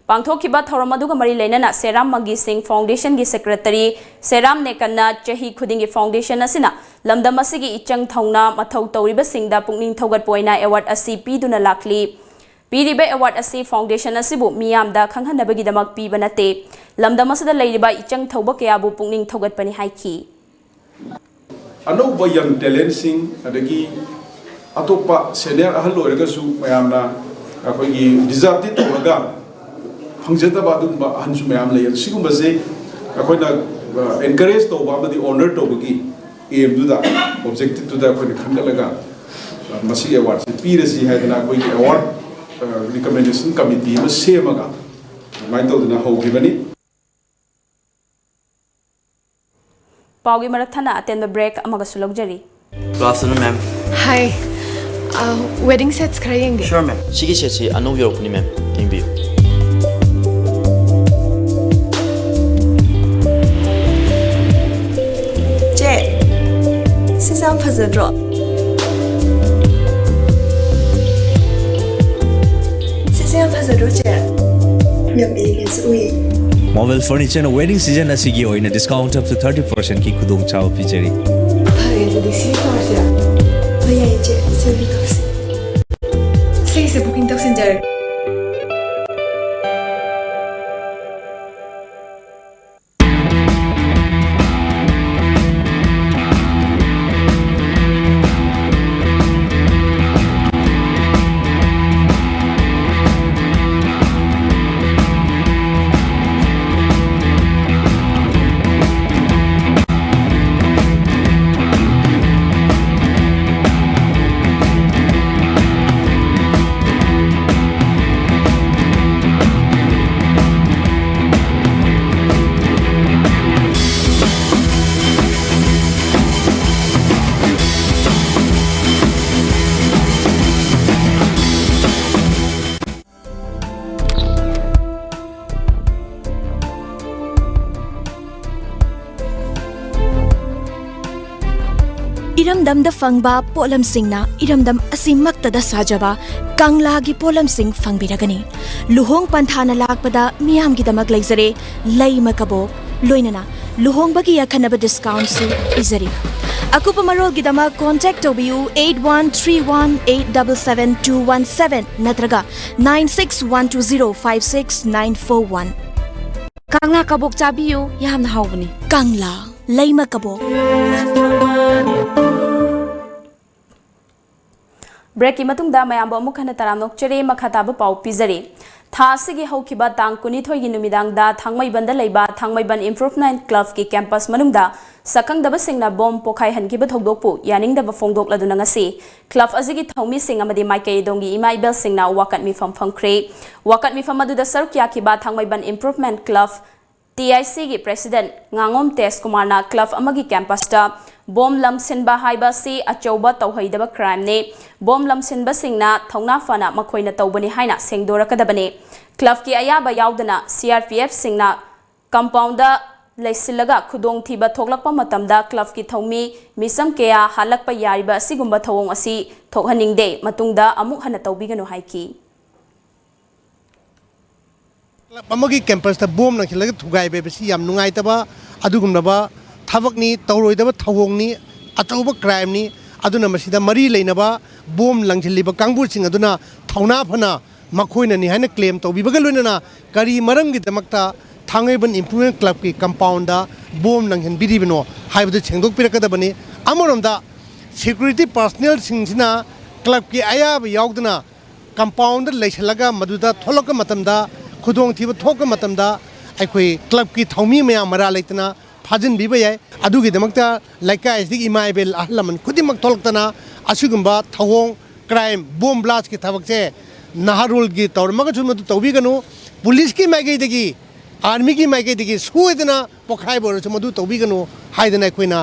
ꯄꯥꯡꯊꯣꯛꯈꯤꯕ ꯊꯧꯔꯝ ꯑꯗꯨꯒ ꯃꯔꯤ ꯂꯩꯅꯅ ꯁꯦꯔꯥꯝ ꯃꯪꯒꯤ ꯁꯤꯡ Foundationꯒꯤ Secretary ꯁꯦꯔꯥꯝ ꯅꯦꯀꯟꯅ ꯆꯍꯤ ꯈꯨꯗꯤꯡꯒꯤ foundation ꯑꯁꯤꯅ ꯂꯝꯗꯝ ꯑꯁꯤꯒꯤ ꯏꯆꯪ ꯊꯧꯅ ꯃꯊꯧ ꯇꯧꯔꯤꯕꯁꯤꯡꯗ ꯄꯨꯛꯅꯤꯡ ꯊꯧꯒꯠꯄ ꯑꯣꯏꯅ award ꯑꯁꯤ ꯄꯤꯗꯨꯅ ꯂꯥꯛꯂꯤ꯫ ꯄꯤꯔꯤꯕ award ꯑꯁꯤ foundation ꯑꯁꯤꯕꯨ ꯃꯤꯌꯥꯝꯗ ꯈꯪꯍꯟꯅꯕꯒꯤꯗꯃꯛ ꯄꯤꯕ ꯅꯠꯇꯦ, ꯂꯝꯗꯝ ꯑꯁꯤꯗ ꯂꯩꯔꯤꯕ ꯏꯆꯪ ꯊꯧꯕ ꯀꯌꯥꯕꯨ ꯄꯨꯛꯅꯤꯡ ꯊꯧꯒꯠꯄꯅꯤ ꯍꯥꯏꯈꯤ꯫ ꯑꯅꯧꯕ young talentꯁꯤꯡ, ꯑꯗꯒꯤ ꯑꯇꯣꯞꯄ senior ꯑꯍꯜ ꯑꯣꯏꯔꯒꯁꯨ ꯃꯌꯥꯝꯅ ꯑꯩꯈꯣꯏꯒꯤ deserveꯗꯤ ꯇꯧꯔꯒ ꯐꯪꯖꯗꯕ ꯑꯗꯨꯒꯨꯝꯕ ꯑꯍꯟꯁꯨ ꯃꯌꯥꯝ ꯂꯩ꯫ ꯑꯗꯨ ꯁꯤꯒꯨꯝꯕꯁꯦ ꯑꯩꯈꯣꯏꯅ, ꯑ, encourage ꯇꯧꯕ ꯑꯃꯗꯤ honour ꯇꯧꯕꯒꯤ aimꯗꯨꯗ, objectiveꯇꯨꯗ ꯑꯩꯈꯣꯏꯅ ꯈꯟꯒꯠꯂꯒ, ꯑ, ꯃꯁꯤꯒꯤ awardꯁꯦ ꯄꯤꯔꯁꯤ ꯍꯥꯏꯗꯅ ꯑꯩꯈꯣꯏꯒꯤ award, ꯑ, recommendation committee ꯑꯃ ꯁꯦꯝꯃꯒ ꯑꯗꯨꯃꯥꯏꯅ ꯇꯧꯗꯅ ꯍꯧꯈꯤꯕꯅꯤ꯫ ꯄꯥꯎꯒꯤ ꯃꯔꯛ ꯊꯠꯅ ꯑꯇꯦꯟꯕ break ꯑꯃꯒꯁꯨ ꯂꯧꯖꯔꯤ꯫ Good afternoon, ma'am. Hi. Uh, wedding sets ꯈꯔ ꯌꯦꯡꯒꯦ꯫ Sure, ma'am. ꯁꯤꯒꯤ setꯁꯤ ꯑꯅꯧꯕ ꯌꯧꯔꯛꯄꯅꯤ, ma'am. ꯌꯦꯡꯕꯤꯌꯨ꯫ ꯆꯦ, ꯁꯤꯁꯦ ꯌꯥꯝ ꯐꯖꯗ꯭ꯔꯣ? ꯁꯤꯁꯦ ꯌꯥꯝ ꯐꯖꯗ꯭ꯔꯣ, ꯆꯦ? ꯌꯥꯝ ꯏꯪꯅꯁꯨ ꯎꯏ꯫ Marvel Furnitureꯅ wedding season ꯑꯁꯤꯒꯤ ꯑꯣꯏꯅ discount up to thirty percentꯀꯤ ꯈꯨꯗꯣꯡꯆꯥꯕ ꯄꯤꯖꯔꯤ꯫ ꯐꯔꯦ, ꯑꯗꯨꯗꯤ ꯁꯤ ꯇꯧꯔꯁꯤꯔꯥ? ꯍꯣꯏ, ꯌꯥꯏꯌꯦ, ꯆꯦ꯫ ꯁꯤ ꯑꯣꯏꯅ ꯇꯧꯁꯤ꯫ ꯁꯤꯒꯤꯁꯦ booking ꯇꯧꯁꯤꯟꯖꯔꯒꯦ꯫ ꯏꯔꯝꯗꯝꯗ ꯐꯪꯕ ꯄꯣꯠꯂꯝꯁꯤꯡꯅ ꯏꯔꯝꯗꯝ ꯑꯁꯤꯃꯛꯇꯗ ꯁꯥꯖꯕ ꯀꯪꯂꯥꯒꯤ ꯄꯣꯠꯂꯝꯁꯤꯡ ꯐꯪꯕꯤꯔꯒꯅꯤ꯫ ꯂꯨꯍꯣꯡ ꯄꯟꯊꯥꯅ ꯂꯥꯛꯄꯗ ꯃꯤꯌꯥꯝꯒꯤꯗꯃꯛ ꯂꯩꯖꯔꯦ ꯂꯩꯃ ꯀꯕꯣꯛ, ꯂꯣꯏꯅꯅ ꯂꯨꯍꯣꯡꯕꯒꯤ ꯑꯈꯟꯅꯕ ꯗꯤꯁꯀꯥꯎꯟꯁꯨ ꯄꯤꯖꯔꯤ꯫ ꯑꯀꯨꯞꯄ ꯃꯔꯣꯜꯒꯤꯗꯃꯛ ꯀꯣꯟꯇꯦꯛ ꯇꯧꯕꯤꯌꯨ eight one three one eight double seven two one seven ꯅꯠꯇ꯭ꯔꯒ nine six one two zero five six nine four one꯫ ꯀꯪꯂꯥ ꯀꯕꯣꯛ ꯆꯥꯕꯤꯌꯨ, ꯌꯥꯝꯅ ꯍꯥꯎꯕꯅꯤ꯫ ꯀꯪꯂꯥ ꯂꯩꯃ ꯀꯕꯣꯛ꯫ ꯕ꯭ꯔꯦꯛꯀꯤ ꯃꯇꯨꯡꯗ ꯃꯌꯥꯝꯕꯨ ꯑꯃꯨꯛ ꯍꯟꯅ ꯇꯔꯥꯝꯅ ꯑꯣꯛꯆꯔꯤ꯫ ꯃꯈꯥ ꯇꯥꯕ ꯄꯥꯎ ꯄꯤꯖꯔꯤ꯫ ꯊꯥ ꯑꯁꯤꯒꯤ ꯍꯧꯈꯤꯕ ꯇꯥꯡ ꯀꯨꯟꯅꯤꯊꯣꯏꯒꯤ ꯅꯨꯃꯤꯗꯥꯡꯗ ꯊꯥꯡꯃꯩꯕꯟꯗ ꯂꯩꯕ ꯊꯥꯡꯃꯩꯕꯟ ꯏꯝꯄ꯭ꯔꯨꯚꯃꯦꯟꯠ ꯀ꯭ꯂꯕꯀꯤ ꯀꯦꯝꯄꯁ ꯃꯅꯨꯡꯗ ꯁꯛꯈꯪꯗꯕꯁꯤꯡꯅ ꯕꯣꯝ ꯄꯣꯈꯥꯏꯍꯟꯈꯤꯕ ꯊꯧꯗꯣꯛꯄꯨ ꯌꯥꯅꯤꯡꯗꯕ ꯐꯣꯡꯗꯣꯛꯂꯗꯨꯅ ꯉꯁꯤ ꯀ꯭ꯂꯕ ꯑꯁꯤꯒꯤ ꯊꯧꯃꯤꯁꯤꯡ ꯑꯃꯗꯤ ꯃꯥꯏꯀꯩ ꯑꯗꯣꯝꯒꯤ ꯏꯃꯥ ꯏꯕꯦꯜꯁꯤꯡꯅ ꯋꯥꯀꯠ ꯃꯤꯐꯝ ꯐꯝꯈ꯭ꯔꯦ꯫ ꯋꯥꯀꯠ ꯃꯤꯐꯝ ꯑꯗꯨꯗ ꯁꯔꯨꯛ ꯌꯥꯈꯤꯕ ꯊꯥꯡꯃꯩꯕꯟ ꯏꯝꯄ꯭ꯔꯨꯚꯃꯦꯟꯠ ꯀ꯭ꯂꯕ, ꯇꯤ ꯑꯥꯏ ꯁꯤꯒꯤ ꯄ꯭ꯔꯦꯁꯤꯗꯦꯟꯠ ꯉꯥꯉꯣꯝ ꯇꯦꯖ ꯀꯨꯃꯥꯔꯅ ꯀ꯭ꯂꯕ ꯑꯃꯒꯤ ꯀꯦꯝꯄꯁꯇ ꯕꯣꯝ ꯂꯪꯁꯤꯟꯕ ꯍꯥꯏꯕ ꯑꯁꯤ ꯑꯆꯧꯕ ꯇꯧꯍꯩꯗꯕ ꯀ꯭ꯔꯥꯏꯝꯅꯤ꯫ ꯕꯣꯝ ꯂꯪꯁꯤꯟꯕꯁꯤꯡꯅ ꯊꯧꯅꯥ ꯐꯅ ꯃꯈꯣꯏꯅ ꯇꯧꯕꯅꯤ ꯍꯥꯏꯅ ꯁꯦꯡꯗꯣꯔꯛꯀꯗꯕꯅꯤ꯫ ꯀ꯭ꯂꯕꯀꯤ ꯑꯌꯥꯕ ꯌꯥꯎꯗꯅ ꯁꯤ ꯑꯥꯔ ꯄꯤ ꯑꯦꯐꯁꯤꯡꯅ ꯀꯝꯄꯥꯎꯟꯗ ꯂꯩꯁꯤꯜꯂꯒ ꯈꯨꯗꯣꯡꯊꯤꯕ ꯊꯣꯛꯂꯛꯄ ꯃꯇꯝꯗ ꯀ꯭ꯂꯕꯀꯤ ꯊꯧꯃꯤ ꯃꯤꯆꯝ ꯀꯌꯥ ꯍꯥꯠꯂꯛꯄ ꯌꯥꯔꯤꯕ ꯑꯁꯤꯒꯨꯝꯕ ꯊꯧꯑꯣꯡ ꯑꯁꯤ ꯊꯣꯛꯍꯟꯅꯤꯡꯗꯦ꯫ ꯃꯇꯨꯡꯗ ꯑꯃꯨꯛ ꯍꯟꯅ ꯇꯧꯕꯤꯒꯅꯨ ꯍꯥꯏꯈꯤ꯫ ꯀ꯭ꯂꯕ ꯑꯃꯒꯤ ꯀꯦꯝꯄꯁꯇ ꯕꯣꯝ ꯂꯪꯁꯤꯜꯂꯒ ꯊꯨꯒꯥꯏꯕ ꯍꯥꯏꯕꯁꯤ ꯌꯥꯝ ꯅꯨꯡꯉꯥꯏꯇꯕ ꯑꯗꯨꯒꯨꯝꯂꯕ ꯊꯕꯛꯅꯤ, ꯇꯧꯔꯣꯏꯗꯕ ꯊꯧꯑꯣꯡꯅꯤ, ꯑꯆꯧꯕ ꯀ꯭ꯔꯥꯏꯝꯅꯤ꯫ ꯑꯗꯨꯅ ꯃꯁꯤꯗ ꯃꯔꯤ ꯂꯩꯅꯕ ꯕꯣꯝ ꯂꯪꯁꯤꯜꯂꯤꯕ ꯀꯥꯡꯕꯨꯁꯤꯡ ꯑꯗꯨꯅ ꯊꯧꯅꯥ ꯐꯅ ꯃꯈꯣꯏꯅꯅꯤ ꯍꯥꯏꯅ ꯀ꯭ꯂꯦꯝ ꯇꯧꯕꯤꯕꯒ ꯂꯣꯏꯅꯅ ꯀꯔꯤ ꯃꯔꯝꯒꯤꯗꯃꯛꯇ ꯊꯥꯡꯃꯩꯕꯟ ꯏꯝꯄ꯭ꯔꯨꯚꯃꯦꯟꯠ ꯀ꯭ꯂꯕꯀꯤ ꯀꯝꯄꯥꯎꯟꯗ ꯕꯣꯝ ꯂꯪꯁꯤꯟꯕꯤꯔꯤꯕꯅꯣ ꯍꯥꯏꯕꯗꯨ ꯁꯦꯡꯗꯣꯛꯄꯤꯔꯛꯀꯗꯕꯅꯤ꯫ ꯑꯃꯔꯣꯝꯗ ꯁꯦꯀ꯭ꯌꯨꯔꯤꯇꯤ ꯄꯥꯔꯁꯅꯦꯜꯁꯤꯡꯁꯤꯅ ꯀ꯭ꯂꯕꯀꯤ ꯑꯌꯥꯕ ꯌꯥꯎꯗꯅ ꯀꯝꯄꯥꯎꯟꯗ ꯂꯩꯁꯤꯜꯂꯒ ꯃꯗꯨꯗ ꯊꯣꯛꯂꯛꯄ ꯃꯇꯝꯗ, ꯈꯨꯗꯣꯡꯊꯤꯕ ꯊꯣꯛꯄ ꯃꯇꯝꯗ ꯑꯩꯈꯣꯏ ꯀ꯭ꯂꯕꯀꯤ ꯊꯧꯃꯤ ꯃꯌꯥꯝ ꯃꯔꯥ ꯂꯩꯇꯅ ꯐꯥꯖꯤꯟꯕꯤꯕ ꯌꯥꯏ꯫ ꯑꯗꯨꯒꯤꯗꯃꯛꯇ ꯂꯩꯀꯥꯏ ꯑꯁꯤꯒꯤ ꯏꯃꯥ ꯏꯕꯦꯜ ꯑꯍꯜ ꯂꯃꯟ ꯈꯨꯗꯤꯡꯃꯛ ꯊꯣꯛꯂꯛꯇꯅ ꯑꯁꯤꯒꯨꯝꯕ ꯊꯧꯑꯣꯡ, ꯀ꯭ꯔꯥꯏꯝ, ꯕꯣꯝ ꯕ꯭ꯂꯥꯁꯀꯤ ꯊꯕꯛꯁꯦ ꯅꯍꯥꯔꯣꯜꯒꯤ ꯇꯧꯔꯝꯃꯒꯁꯨ ꯃꯗꯨ ꯇꯧꯕꯤꯒꯅꯨ꯫ ꯄꯨꯂꯤꯁꯀꯤ ꯃꯥꯏꯀꯩꯗꯒꯤ, ꯑꯥꯔꯃꯤꯒꯤ ꯃꯥꯏꯀꯩꯗꯒꯤ ꯁꯣꯏꯗꯅ ꯄꯣꯈꯥꯏꯕ ꯑꯣꯏꯔꯁꯨ ꯃꯗꯨ ꯇꯧꯕꯤꯒꯅꯨ ꯍꯥꯏꯗꯅ ꯑꯩꯈꯣꯏꯅ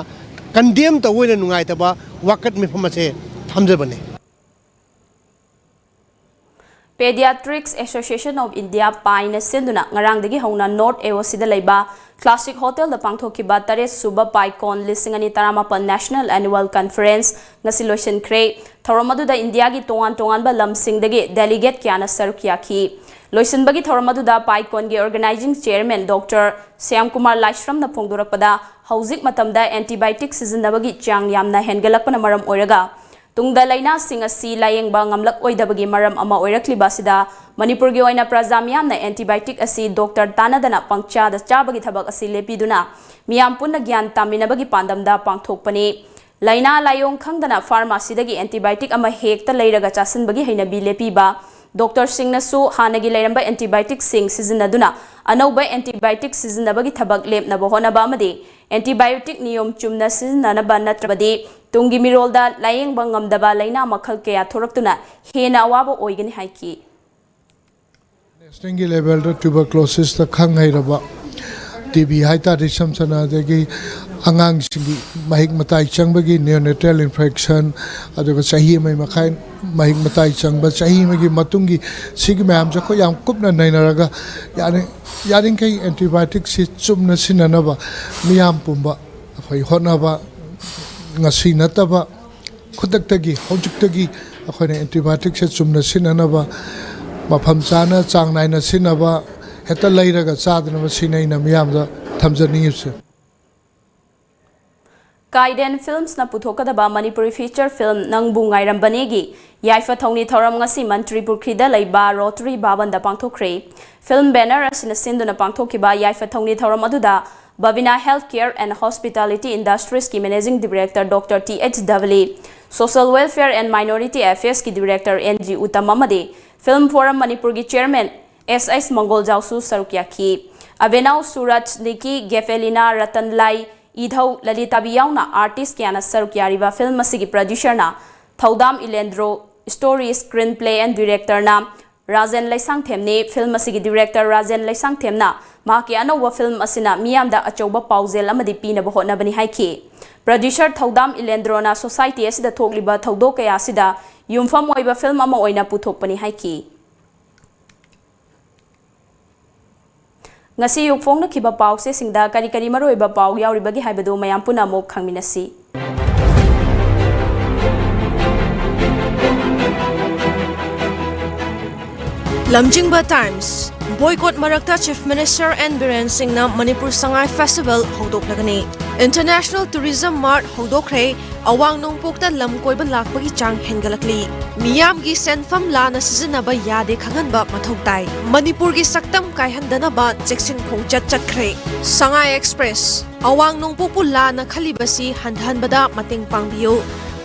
ꯀꯟꯗꯦꯝ ꯇꯧꯕ ꯑꯣꯏꯅ ꯅꯨꯡꯉꯥꯏꯇꯕ ꯋꯥꯀꯠ ꯃꯤꯐꯝ ꯑꯁꯦ ꯊꯝꯖꯕꯅꯤ꯫ Pediatrics Association of India, ꯄꯥꯏꯅ ꯁꯤꯟꯗꯨꯅ ꯉꯔꯥꯡꯗꯒꯤ ꯍꯧꯅ ꯅꯣꯔꯠ ꯑꯦ ꯑꯣ ꯁꯤꯗ ꯂꯩꯕ ꯀ꯭ꯂꯥꯁꯤꯛ ꯍꯣꯇꯦꯜꯗ ꯄꯥꯡꯊꯣꯛꯈꯤꯕ ꯇꯔꯦꯠ ꯁꯨꯕ ꯄꯥꯏꯀꯣꯟ ꯂꯤꯁꯤꯡ ꯑꯅꯤ ꯇꯔꯥꯃꯥꯄꯟ National Annual Conference ꯉꯁꯤ ꯂꯣꯏꯁꯤꯟꯈ꯭ꯔꯦ꯫ ꯊꯧꯔꯝ ꯑꯗꯨꯗ ꯏꯟꯗꯤꯌꯥꯒꯤ ꯇꯣꯉꯥꯟ ꯇꯣꯉꯥꯟꯕ ꯂꯝꯁꯤꯡꯗꯒꯤ ꯗꯦꯂꯤꯒꯦꯠ ꯀꯌꯥꯅ ꯁꯔꯨꯛ ꯌꯥꯈꯤ꯫ ꯂꯣꯏꯁꯤꯟꯕꯒꯤ ꯊꯧꯔꯝ ꯑꯗꯨꯗ ꯄꯥꯏꯀꯣꯟꯒꯤ organizing chairman Doctor ꯁ꯭ꯌꯥꯝꯀꯨꯃꯥꯔ ꯂꯥꯏꯁ꯭ꯔꯝꯅ ꯐꯣꯡꯗꯣꯔꯛꯄꯗ, ꯍꯧꯖꯤꯛ ꯃꯇꯝꯗ antibiotic ꯁꯤꯖꯤꯟꯅꯕꯒꯤ ꯆꯥꯡ ꯌꯥꯝꯅ ꯍꯦꯟꯒꯠꯂꯛꯄꯅ ꯃꯔꯝ ꯑꯣꯏꯔꯒ, ꯇꯨꯡꯗ ꯂꯥꯏꯅꯥꯁꯤꯡ ꯑꯁꯤ ꯂꯥꯌꯦꯡꯕ ꯉꯝꯂꯛꯑꯣꯏꯗꯕꯒꯤ ꯃꯔꯝ ꯑꯃ ꯑꯣꯏꯔꯛꯂꯤꯕ ꯑꯁꯤꯗ, ꯃꯅꯤꯄꯨꯔꯒꯤ ꯑꯣꯏꯅ ꯄ꯭ꯔꯖꯥ ꯃꯤꯌꯥꯝꯅ antibiotic ꯑꯁꯤ ꯗꯣꯛꯇꯔ ꯇꯥꯟꯅꯗꯅ ꯄꯪꯆꯥꯗ ꯆꯥꯕꯒꯤ ꯊꯕꯛ ꯑꯁꯤ ꯂꯦꯞꯄꯤꯗꯨꯅ, ꯃꯤꯌꯥꯝ ꯄꯨꯟꯅ ꯒ꯭ꯌꯥꯟ ꯇꯥꯃꯤꯟꯅꯕꯒꯤ ꯄꯥꯟꯗꯝꯗ ꯄꯥꯡꯊꯣꯛꯄꯅꯤ꯫ ꯂꯥꯏꯅꯥ ꯂꯥꯏꯑꯣꯡ ꯈꯪꯗꯅ ꯐꯥꯔꯃꯥꯁꯤꯗꯒꯤ antibiotic ꯑꯃ ꯍꯦꯛꯇ ꯂꯩꯔꯒ ꯆꯥꯁꯤꯟꯕꯒꯤ ꯍꯩꯅꯕꯤ ꯂꯦꯞꯄꯤꯕ, ꯗꯣꯛꯇꯔꯁꯤꯡꯅꯁꯨ ꯍꯥꯟꯅꯒꯤ ꯂꯩꯔꯝꯕ antibioticꯁꯤꯡ ꯁꯤꯖꯤꯟꯅꯗꯨꯅ ꯑꯅꯧꯕ antibiotic ꯁꯤꯖꯤꯟꯅꯕꯒꯤ ꯊꯕꯛ ꯂꯦꯞꯅꯕ ꯍꯣꯠꯅꯕ ꯑꯃꯗꯤ antibiotic ꯅꯤꯌꯣꯝ ꯆꯨꯝꯅ ꯁꯤꯖꯤꯟꯅꯅꯕ ꯅꯠꯇ꯭ꯔꯕꯗꯤ ꯇꯨꯡꯒꯤ ꯃꯤꯔꯣꯜꯗ ꯂꯥꯌꯦꯡꯕ ꯉꯝꯗꯕ ꯂꯥꯏꯅꯥ ꯃꯈꯜ ꯀꯌꯥ ꯊꯣꯔꯛꯇꯨꯅ ꯍꯦꯟꯅ ꯑꯋꯥꯕ ꯑꯣꯏꯒꯅꯤ ꯍꯥꯏꯈꯤ꯫ Nationalꯒꯤ levelꯗ tuberculosisꯇ ꯈꯪ ꯍꯩꯔꯕ, ꯇꯤ ꯕꯤ ꯍꯥꯏꯇꯥꯔꯗꯤ ꯏꯁꯝ ꯁꯝꯅ, ꯑꯗꯒꯤ ꯑꯉꯥꯡꯁꯤꯡꯒꯤ ꯃꯍꯤꯛ ꯃꯇꯥꯏ ꯆꯪꯕꯒꯤ neonatal infection, ꯑꯗꯨꯒ ꯆꯍꯤ ꯑꯃꯒꯤ ꯃꯈꯥꯏ ꯃꯍꯤꯛ ꯃꯇꯥꯏ ꯆꯪꯕ, ꯆꯍꯤ ꯑꯃꯒꯤ ꯃꯇꯨꯡꯒꯤ, ꯁꯤꯒꯤ ꯃꯌꯥꯝꯁꯦ ꯑꯩꯈꯣꯏ ꯌꯥꯝ ꯀꯨꯞꯅ ꯅꯩꯅꯔꯒ ꯌꯥꯔꯤ-, ꯌꯥꯔꯤꯈꯩ antibioticꯁꯤ ꯆꯨꯝꯅ ꯁꯤꯖꯤꯟꯅꯅꯕ ꯃꯤꯌꯥꯝ ꯄꯨꯝꯕ ꯑꯩꯈꯣꯏ ꯍꯣꯠꯅꯕ, ꯉꯁꯤ ꯅꯠꯇꯕ ꯈꯨꯗꯛꯇꯒꯤ, ꯍꯧꯖꯤꯛꯇꯒꯤ ꯑꯩꯈꯣꯏꯅ antibioticꯁꯦ ꯆꯨꯝꯅ ꯁꯤꯖꯤꯟꯅꯅꯕ, ꯃꯐꯝ ꯆꯥꯅ, ꯆꯥꯡ ꯅꯥꯏꯅ ꯁꯤꯖꯤꯟꯅꯕ, ꯍꯦꯛꯇ ꯂꯩꯔꯒ ꯆꯥꯗꯅꯕ, ꯁꯤꯅꯤ ꯑꯩꯅ ꯃꯤꯌꯥꯝꯗ ꯊꯝꯖꯅꯤꯡꯉꯤꯕꯁꯦ꯫ ꯀꯥꯏꯗꯦꯟ Filmsꯅ ꯄꯨꯊꯣꯛꯀꯗꯕ ꯃꯅꯤꯄꯨꯔꯤ feature film ꯅꯪꯕꯨ ꯉꯥꯏꯔꯝꯕꯅꯦꯒꯤ ꯌꯥꯏꯐ ꯊꯧꯅꯤ ꯊꯧꯔꯝ ꯉꯁꯤ ꯃꯟꯇ꯭ꯔꯤ ꯄꯨꯈ꯭ꯔꯤꯗ ꯂꯩꯕ ꯔꯣꯇꯔꯤ ꯚꯕꯟꯗ ꯄꯥꯡꯊꯣꯛꯈ꯭ꯔꯦ꯫ Film banner ꯑꯁꯤꯅ ꯁꯤꯟꯗꯨꯅ ꯄꯥꯡꯊꯣꯛꯈꯤꯕ ꯌꯥꯏꯐ ꯊꯧꯅꯤ ꯊꯧꯔꯝ ꯑꯗꯨꯗ Bhavina Healthcare and Hospitality Industriesꯀꯤ Managing Director Doctor T H ꯗꯕꯂꯤ, Social Welfare and Minority Affairsꯀꯤ Director ꯑꯦꯟ ꯖꯤ ꯎꯇꯝ ꯑꯃꯗꯤ Film Forum ꯃꯅꯤꯄꯨꯔꯒꯤ Chairman ꯑꯦꯁ ꯑꯩꯆ ꯃꯪꯒꯣꯜꯖꯥꯎꯁꯨ ꯁꯔꯨꯛ ꯌꯥꯈꯤ꯫ ꯑꯕꯦꯅꯥꯎ ꯁꯨꯔꯖ, ꯅꯤꯀꯤ ꯒꯦꯐꯦꯂꯤꯅꯥ, ꯔꯇꯟ ꯂꯥꯏ, ꯏꯙꯧ ꯂꯂꯤꯇꯥꯕꯤ ꯌꯥꯎꯅ artist ꯀꯌꯥꯅ ꯁꯔꯨꯛ ꯌꯥꯔꯤꯕ film ꯑꯁꯤꯒꯤ producerꯅ ꯊꯧꯗꯥꯝ ꯏꯂꯦꯟꯗ꯭ꯔꯣ, story, screenplay and directorꯅ Rajen ꯂꯩꯁꯥꯡꯊꯦꯝꯅꯤ꯫ Film ꯑꯁꯤꯒꯤ director ꯔꯥꯖꯦꯟ ꯂꯩꯁꯥꯡꯊꯦꯝꯅ ꯃꯍꯥꯛꯀꯤ ꯑꯅꯧꯕ film ꯑꯁꯤꯅ ꯃꯤꯌꯥꯝꯗ ꯑꯆꯧꯕ ꯄꯥꯎꯖꯦꯜ ꯑꯃꯗꯤ ꯄꯤꯅꯕ ꯍꯣꯠꯅꯕꯅꯤ ꯍꯥꯏꯈꯤ꯫ Producer ꯊꯧꯗꯥꯝ ꯏꯂꯦꯟꯗ꯭ꯔꯣꯅ society ꯑꯁꯤꯗ ꯊꯣꯛꯂꯤꯕ ꯊꯧꯗꯣꯛ ꯀꯌꯥ ꯑꯁꯤꯗ ꯌꯨꯝꯐꯝ ꯑꯣꯏꯕ film ꯑꯃ ꯑꯣꯏꯅ ꯄꯨꯊꯣꯛꯄꯅꯤ ꯍꯥꯏꯈꯤ꯫ ꯉꯁꯤ ꯑꯌꯨꯛ ꯐꯣꯡꯅꯈꯤꯕ ꯄꯥꯎꯆꯦꯁꯤꯡꯗ ꯀꯔꯤ ꯀꯔꯤ ꯃꯔꯨꯑꯣꯏꯕ ꯄꯥꯎ ꯌꯥꯎꯔꯤꯕꯒꯦ ꯍꯥꯏꯕꯗꯨ ꯃꯌꯥꯝ ꯄꯨꯟꯅ ꯑꯃꯨꯛ ꯈꯪꯃꯤꯟꯅꯁꯤ꯫ ꯂꯝꯖꯤꯡꯕ ꯇꯥꯏꯝꯁ꯫ ꯕꯣꯏꯀꯣꯠ ꯃꯔꯛꯇ ꯆꯤꯐ ꯃꯤꯅꯤꯁꯇꯔ ꯑꯦꯟ ꯕꯤꯔꯦꯟ ꯁꯤꯡꯅ ꯃꯅꯤꯄꯨꯔ ꯁꯉꯥꯏ ꯐꯦꯁꯇꯤꯚꯦꯜ ꯍꯧꯗꯣꯛꯂꯒꯅꯤ꯫ ꯏꯟꯇꯔꯅꯦꯁꯅꯦꯜ ꯇꯨꯔꯤꯖꯝ ꯃꯥꯔꯠ ꯍꯧꯗꯣꯛꯈ꯭ꯔꯦ꯫ ꯑꯋꯥꯡ ꯅꯣꯡꯄꯣꯛꯇ ꯂꯝ ꯀꯣꯏꯕ ꯂꯥꯛꯄꯒꯤ ꯆꯥꯡ ꯍꯦꯟꯒꯠꯂꯛꯂꯤ꯫ ꯃꯤꯌꯥꯝꯒꯤ ꯁꯦꯟꯐꯝ ꯂꯥꯟꯅ ꯁꯤꯖꯤꯟꯅꯕ ꯌꯥꯗꯦ ꯈꯪꯍꯟꯕ ꯃꯊꯧ ꯇꯥꯏ꯫ ꯃꯅꯤꯄꯨꯔꯒꯤ ꯁꯛꯇꯝ ꯀꯥꯏꯍꯟꯗꯅꯕ ꯆꯦꯛꯁꯤꯟ ꯈꯣꯡꯆꯠ ꯆꯠꯈ꯭ꯔꯦ꯫ ꯁꯉꯥꯏ ꯑꯦꯛꯁꯄ꯭ꯔꯦꯁ꯫ ꯑꯋꯥꯡ ꯅꯣꯡꯄꯣꯛꯄꯨ ꯂꯥꯟꯅ ꯈꯜꯂꯤꯕꯁꯤ ꯍꯟꯊꯍꯟꯕꯗ ꯃꯇꯦꯡ ꯄꯥꯡꯕꯤꯌꯨ꯫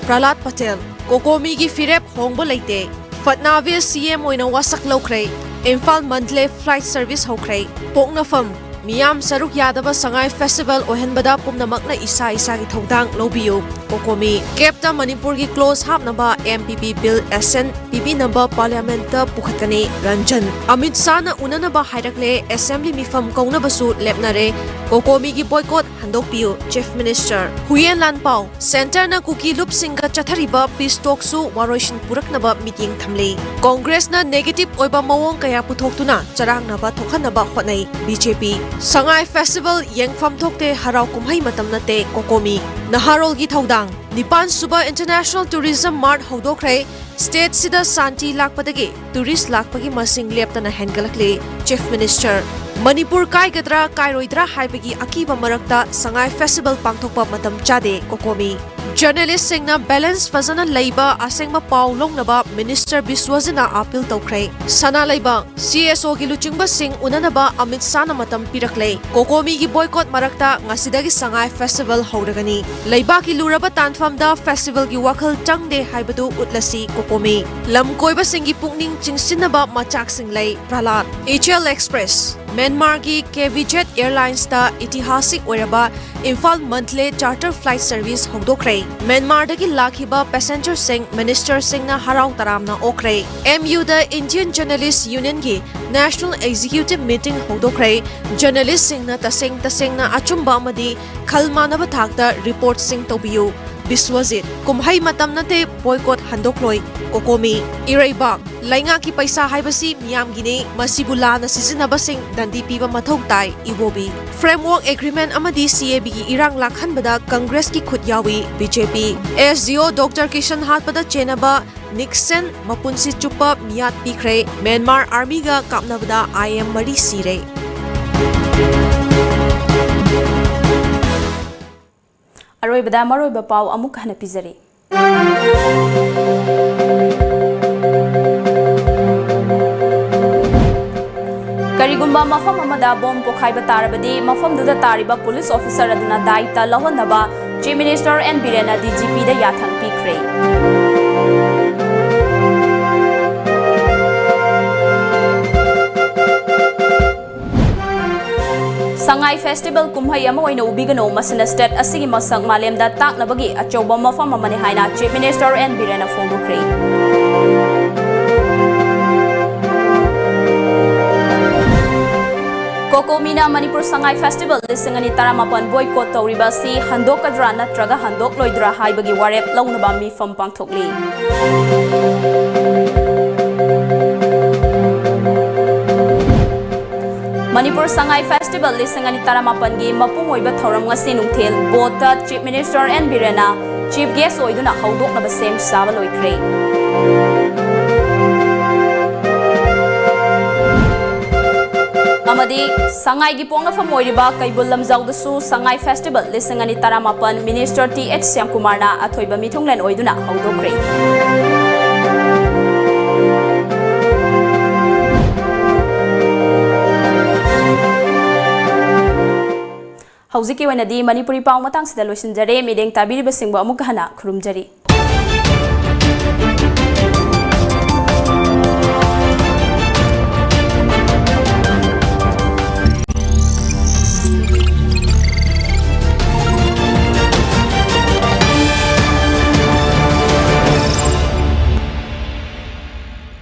ꯄ꯭ꯔꯍꯂꯥꯗ ꯄꯇꯦꯜ꯫ ꯀꯣꯀꯣꯃꯤꯒꯤ ꯐꯤꯔꯦꯞ ꯍꯣꯡꯕ ꯂꯩꯇꯦ꯫ ꯐꯠꯅꯥꯚꯤꯁ ꯁꯤꯑꯦꯝ ꯑꯣꯏꯅ ꯋꯥꯁꯛ ꯂꯧꯈ꯭ꯔꯦ꯫ ꯏꯝꯐꯥꯜ ꯃꯟꯗꯂꯦ ꯐ꯭ꯂꯥꯏꯠ ꯁꯔꯚꯤꯁ ꯍꯧꯈ꯭ꯔꯦ꯫ ꯄꯣꯛꯅꯐꯝ꯫ ꯃꯤꯌꯥꯝ ꯁꯔꯨꯛ ꯌꯥꯗꯕ ꯁꯉꯥꯏ ꯐꯦꯁꯇꯤꯚꯦꯜ ꯑꯣꯏꯍꯟꯕꯗ ꯄꯨꯝꯅꯃꯛꯅ ꯏꯁꯥ ꯏꯁꯥꯒꯤ ꯊꯧꯗꯥꯡ ꯂꯧꯕꯤꯌꯨ꯫ ꯀꯣꯀꯣꯃꯤ꯫ ꯀꯦꯞꯇ ꯃꯅꯤꯄꯨꯔꯒꯤ ꯀ꯭ꯂꯣꯖ ꯍꯥꯞꯅꯕ ꯑꯦꯝ ꯄꯤ ꯄꯤ ꯕꯤꯜ ꯑꯦꯁꯦꯟ ꯄꯤꯕꯤꯅꯕ ꯄꯥꯔꯂꯤꯌꯥꯃꯦꯟꯠꯇ ꯄꯨꯈꯠꯀꯅꯤ꯫ ꯔꯟꯖꯟ꯫ ꯑꯃꯤꯠ ꯁꯥꯍꯅ ꯎꯅꯅꯕ ꯍꯥꯏꯔꯛꯂꯦ꯫ ꯑꯦꯁꯦꯝꯕ꯭ꯂꯤ ꯃꯤꯐꯝ ꯀꯧꯅꯕꯁꯨ ꯂꯦꯞꯅꯔꯦ꯫ ꯀꯣꯀꯣꯃꯤꯒꯤ ꯕꯣꯏꯀꯣꯠ ꯍꯟꯗꯣꯛꯄꯤꯌꯨ, ꯆꯤꯐ ꯃꯤꯅꯤꯁꯇꯔ꯫ ꯍꯨꯌꯦꯟ ꯂꯥꯟꯄꯥꯎ꯫ ꯁꯦꯟꯇꯔꯅ ꯀꯨꯀꯤ ꯂꯨꯞꯁꯤꯡꯒ ꯆꯠꯊꯔꯤꯕ ꯄꯤꯁ ꯇꯣꯛꯁꯨ ꯋꯥꯔꯣꯏꯁꯤꯟ ꯄꯨꯔꯛꯅꯕ ꯃꯤꯠꯌꯦꯡ ꯊꯝꯂꯤ꯫ ꯀꯣꯡꯒ꯭ꯔꯦꯁꯅ ꯅꯦꯒꯦꯇꯤꯚ ꯑꯣꯏꯕ ꯃꯑꯣꯡ ꯀꯌꯥ ꯄꯨꯊꯣꯛꯇꯨꯅ ꯆꯔꯥꯡꯅꯕ ꯊꯣꯛꯍꯟꯅꯕ ꯍꯣꯠꯅꯩ ꯕꯤ ꯖꯦ ꯄꯤ꯫ ꯁꯉꯥꯏ ꯐꯦꯁꯇꯤꯚꯦꯜ ꯌꯦꯡꯐꯝ ꯊꯣꯛꯇꯦ, ꯍꯔꯥꯎ ꯀꯨꯝꯍꯩ ꯃꯇꯝ ꯅꯠꯇꯦ, ꯀꯣꯀꯣꯃꯤ꯫ ꯅꯍꯥꯔꯣꯜꯒꯤ ꯊꯧꯗꯥꯡ꯫ ꯅꯤꯄꯥꯟ ꯁꯨꯕ ꯏꯟꯇꯔꯅꯦꯁꯅꯦꯜ ꯇꯨꯔꯤꯖꯝ ꯃꯥꯔꯠ ꯍꯧꯗꯣꯛꯈ꯭ꯔꯦ꯫ ꯁ꯭ꯇꯦꯠꯁꯤꯗ ꯁꯥꯟꯇꯤ ꯂꯥꯛꯄꯗꯒꯤ ꯇꯨꯔꯤꯁ ꯂꯥꯛꯄꯒꯤ ꯃꯁꯤꯡ ꯂꯦꯞꯇꯅ ꯍꯦꯟꯒꯠꯂꯛꯂꯤ꯫ Chief minister. ꯃꯅꯤꯄꯨꯔ ꯀꯥꯏꯒꯗ꯭ꯔꯥ ꯀꯥꯏꯔꯣꯏꯗ꯭ꯔꯥ ꯍꯥꯏꯕꯒꯤ ꯑꯀꯤꯕ ꯃꯔꯛꯇ ꯁꯉꯥꯏ ꯐꯦꯁꯇꯤꯚꯦꯜ ꯄꯥꯡꯊꯣꯛꯄ ꯃꯇꯝ ꯆꯥꯗꯦ, ꯀꯣꯀꯣꯃꯤ꯫ ꯖꯔꯅꯦꯂꯤꯁꯁꯤꯡꯅ ꯕꯦꯂꯦꯟꯁ ꯐꯖꯅ ꯂꯩꯕ ꯑꯁꯦꯡꯕ ꯄꯥꯎ ꯂꯧꯅꯕ ꯃꯤꯅꯤꯁꯇꯔ ꯕꯤꯁ꯭ꯋꯖꯤꯠꯅ ꯑꯥꯄꯤꯜ ꯇꯧꯈ꯭ꯔꯦ꯫ ꯁꯅꯥ ꯂꯩꯕꯥꯛ꯫ ꯁꯤ ꯑꯦꯁ ꯑꯣꯒꯤ ꯂꯨꯆꯤꯡꯕꯁꯤꯡ ꯎꯅꯅꯕ ꯑꯃꯤꯠ ꯁꯥꯍꯅ ꯃꯇꯝ ꯄꯤꯔꯛꯂꯦ꯫ ꯀꯣꯀꯣꯃꯤꯒꯤ ꯕꯣꯏꯀꯣꯠ ꯃꯔꯛꯇ ꯉꯁꯤꯗꯒꯤ ꯁꯉꯥꯏ ꯐꯦꯁꯇꯤꯚꯦꯜ ꯍꯧꯔꯒꯅꯤ꯫ ꯂꯩꯕꯥꯛꯀꯤ ꯂꯨꯔꯕ ꯇꯥꯟꯐꯝꯗ ꯐꯦꯁꯇꯤꯚꯦꯜꯒꯤ ꯋꯥꯈꯜ ꯆꯪꯗꯦ ꯍꯥꯏꯕꯗꯨ ꯎꯠꯂꯁꯤ, ꯀꯣꯀꯣꯃꯤ꯫ ꯂꯝ ꯀꯣꯏꯕꯁꯤꯡꯒꯤ ꯄꯨꯛꯅꯤꯡ ꯆꯤꯡꯁꯤꯟꯅꯕ ꯃꯆꯥꯛꯁꯤꯡ ꯂꯩ, ꯄ꯭ꯔꯍꯂꯥꯗ꯫ ꯏꯆꯦꯜ ꯑꯦꯛꯁꯄ꯭ꯔꯦꯁ꯫ ꯃ꯭ꯌꯥꯟꯃꯥꯔꯒꯤ ꯀꯦ ꯚꯤ ꯖꯦꯠ ꯑꯦꯌꯔꯂꯥꯏꯟꯁꯇ ꯏꯇꯤꯍꯥꯁꯤꯛ ꯑꯣꯏꯔꯕ Imphal Mandalay charter flight service ꯍꯧꯗꯣꯛꯈ꯭ꯔꯦ꯫ ꯃ꯭ꯌꯥꯟꯃꯥꯔꯗꯒꯤ ꯂꯥꯛꯈꯤꯕ ꯄꯦꯁꯦꯟꯖꯔꯁꯤꯡ ꯃꯤꯅꯤꯁꯇꯔꯁꯤꯡꯅ ꯍꯔꯥꯎ ꯇꯔꯥꯝꯅ ꯑꯣꯛꯈ꯭ꯔꯦ꯫ ꯑꯦꯝ ꯌꯨꯗ ꯏꯟꯗꯤꯌꯟ ꯖꯔꯅꯦꯂꯤꯁ ꯌꯨꯅꯤꯌꯟꯒꯤ ꯅꯦꯁꯅꯦꯜ ꯑꯦꯛꯖꯤꯀ꯭ꯌꯨꯇꯤꯚ ꯃꯤꯇꯤꯡ ꯍꯧꯗꯣꯛꯈ꯭ꯔꯦ꯫ ꯖꯔꯅꯦꯂꯤꯁꯁꯤꯡꯅ ꯇꯁꯦꯡ ꯇꯁꯦꯡꯅ ꯑꯆꯨꯝꯕ ꯑꯃꯗꯤ ꯈꯜ ꯃꯥꯟꯅꯕ ꯊꯥꯛꯇ ꯔꯤꯄꯣꯔꯠꯁꯤꯡ ꯇꯧꯕꯤꯌꯨ꯫ ꯕꯤꯁ꯭ꯋꯖꯤꯠ꯫ ꯀꯨꯝꯍꯩ ꯃꯇꯝ ꯅꯠꯇꯦ, ꯕꯣꯏꯀꯣꯠ ꯍꯟꯗꯣꯛꯂꯣꯏ, ꯀꯣꯀꯣꯃꯤ꯫ ꯏꯔꯩꯕꯥꯛ, ꯂꯩꯉꯥꯛꯀꯤ ꯄꯩꯁꯥ ꯍꯥꯏꯕꯁꯤ ꯃꯤꯌꯥꯝꯒꯤꯅꯤ, ꯃꯁꯤꯕꯨ ꯂꯥꯟꯅ ꯁꯤꯖꯤꯟꯅꯕꯁꯤꯡ ꯗꯟꯗꯤ ꯄꯤꯕ ꯃꯊꯧ ꯇꯥꯏ, ꯏꯕꯣꯕꯤ꯫ Framework Agreement ꯑꯃꯗꯤ C A B ꯒꯤ ꯏꯔꯥꯡ ꯂꯥꯛꯍꯟꯕꯗ ꯀꯪꯒ꯭ꯔꯦꯁꯀꯤ ꯈꯨꯠ ꯌꯥꯎꯏ, B J P꯫ S D O Doctor Kisan ꯍꯥꯠꯄꯗ ꯆꯦꯟꯅꯕ ꯅꯤꯛꯁꯟ ꯃꯄꯨꯟꯁꯤ ꯆꯨꯞꯄ ꯃꯤꯌꯥꯠ ꯄꯤꯈ꯭ꯔꯦ, ꯃ꯭ꯌꯥꯟꯃꯥꯔ ꯑꯥꯔꯃꯤꯒ ꯀꯥꯞꯅꯕꯗ I M ꯃꯔꯤ ꯁꯤꯔꯦ꯫ ꯑꯔꯣꯏꯕꯗ ꯃꯔꯨꯑꯣꯏꯕ ꯄꯥꯎ ꯑꯃꯨꯛ ꯍꯟꯅ ꯄꯤꯖꯔꯤ꯫ ꯀꯔꯤꯒꯨꯝꯕ ꯃꯐꯝ ꯑꯃꯗ ꯕꯣꯝ ꯄꯣꯈꯥꯏꯕ ꯇꯥꯔꯕꯗꯤ, ꯃꯐꯝꯗꯨꯗ ꯇꯥꯔꯤꯕ ꯄꯨꯂꯤꯁ ꯑꯣꯐꯤꯁꯔ ꯑꯗꯨꯅ ꯗꯥꯏꯇ ꯂꯧꯍꯟꯅꯕ Chief Minister N ꯕꯤꯔꯦꯟꯅ D G P ꯗ ꯌꯥꯊꯪ ꯄꯤꯈ꯭ꯔꯦ꯫ ꯁꯉꯥꯏ Festival ꯀꯨꯝꯍꯩ ꯑꯃ ꯑꯣꯏꯅ ꯎꯕꯤꯒꯅꯨ, ꯃꯁꯤꯅ state ꯑꯁꯤꯒꯤ ꯃꯁꯛ ꯃꯥꯂꯦꯝꯗ ꯇꯥꯛꯅꯕꯒꯤ ꯑꯆꯧꯕ ꯃꯐꯝ ꯑꯃꯅꯤ ꯍꯥꯏꯅ Chief Minister N ꯕꯤꯔꯦꯟꯅ ꯐꯣꯡꯗꯣꯛꯈ꯭ꯔꯦ꯫ ꯀꯣꯀꯣꯃꯤꯅ ꯃꯅꯤꯄꯨꯔ ꯁꯉꯥꯏ Festival ꯂꯤꯁꯤꯡ ꯑꯅꯤ ꯇꯔꯥꯃꯥꯄꯟ boycott ꯇꯧꯔꯤꯕ ꯑꯁꯤ ꯍꯟꯗꯣꯛꯀꯗ꯭ꯔꯥ ꯅꯠꯇ꯭ꯔꯒ ꯍꯟꯗꯣꯛꯂꯣꯏꯗ꯭ꯔꯥ ꯍꯥꯏꯕꯒꯤ ꯋꯥꯔꯦꯞ ꯂꯧꯅꯕ ꯃꯤꯐꯝ ꯄꯥꯡꯊꯣꯛꯂꯤ꯫ ꯃꯅꯤꯄꯨꯔ ꯁꯉꯥꯏ Festival ꯂꯤꯁꯤꯡ ꯑꯅꯤ ꯇꯔꯥꯃꯥꯄꯟꯒꯤ ꯃꯄꯨꯡ ꯑꯣꯏꯕ ꯊꯧꯔꯝ ꯉꯁꯤ ꯅꯨꯡꯊꯤꯜ ꯕꯣꯠꯇ Chief Minister N ꯕꯤꯔꯦꯟꯅ Chief Guest ꯑꯣꯏꯗꯨꯅ ꯍꯧꯗꯣꯛꯅꯕ ꯁꯦꯝ ꯁꯥꯕ ꯂꯣꯏꯈ꯭ꯔꯦ꯫ ꯑꯃꯗꯤ ꯁꯉꯥꯏꯒꯤ ꯄꯣꯛꯅꯐꯝ ꯑꯣꯏꯔꯤꯕ ꯀꯩꯕꯨꯜ ꯂꯝꯖꯥꯎꯗꯁꯨ ꯁꯉꯥꯏ Festival ꯂꯤꯁꯤꯡ ꯑꯅꯤ ꯇꯔꯥꯃꯥꯄꯟ Minister T H ꯁ꯭ꯌꯥꯝꯀꯨꯃꯥꯔꯅ ꯑꯊꯣꯏꯕ ꯃꯤꯊꯨꯡꯂꯦꯟ ꯑꯣꯏꯗꯨꯅ ꯍꯧꯗꯣꯛꯈ꯭ꯔꯦ꯫ ꯍꯧꯖꯤꯛꯀꯤ ꯑꯣꯏꯅꯗꯤ ꯃꯅꯤꯄꯨꯔꯤ ꯄꯥꯎ ꯃꯇꯥꯡꯁꯤꯗ ꯂꯣꯏꯁꯤꯟꯖꯔꯦ꯫ ꯃꯤꯠꯌꯦꯡ ꯇꯥꯕꯤꯔꯤꯕꯁꯤꯡꯕꯨ ꯑꯃꯨꯛꯀ ꯍꯟꯅ ꯈꯨꯔꯨꯝꯖꯔꯤ꯫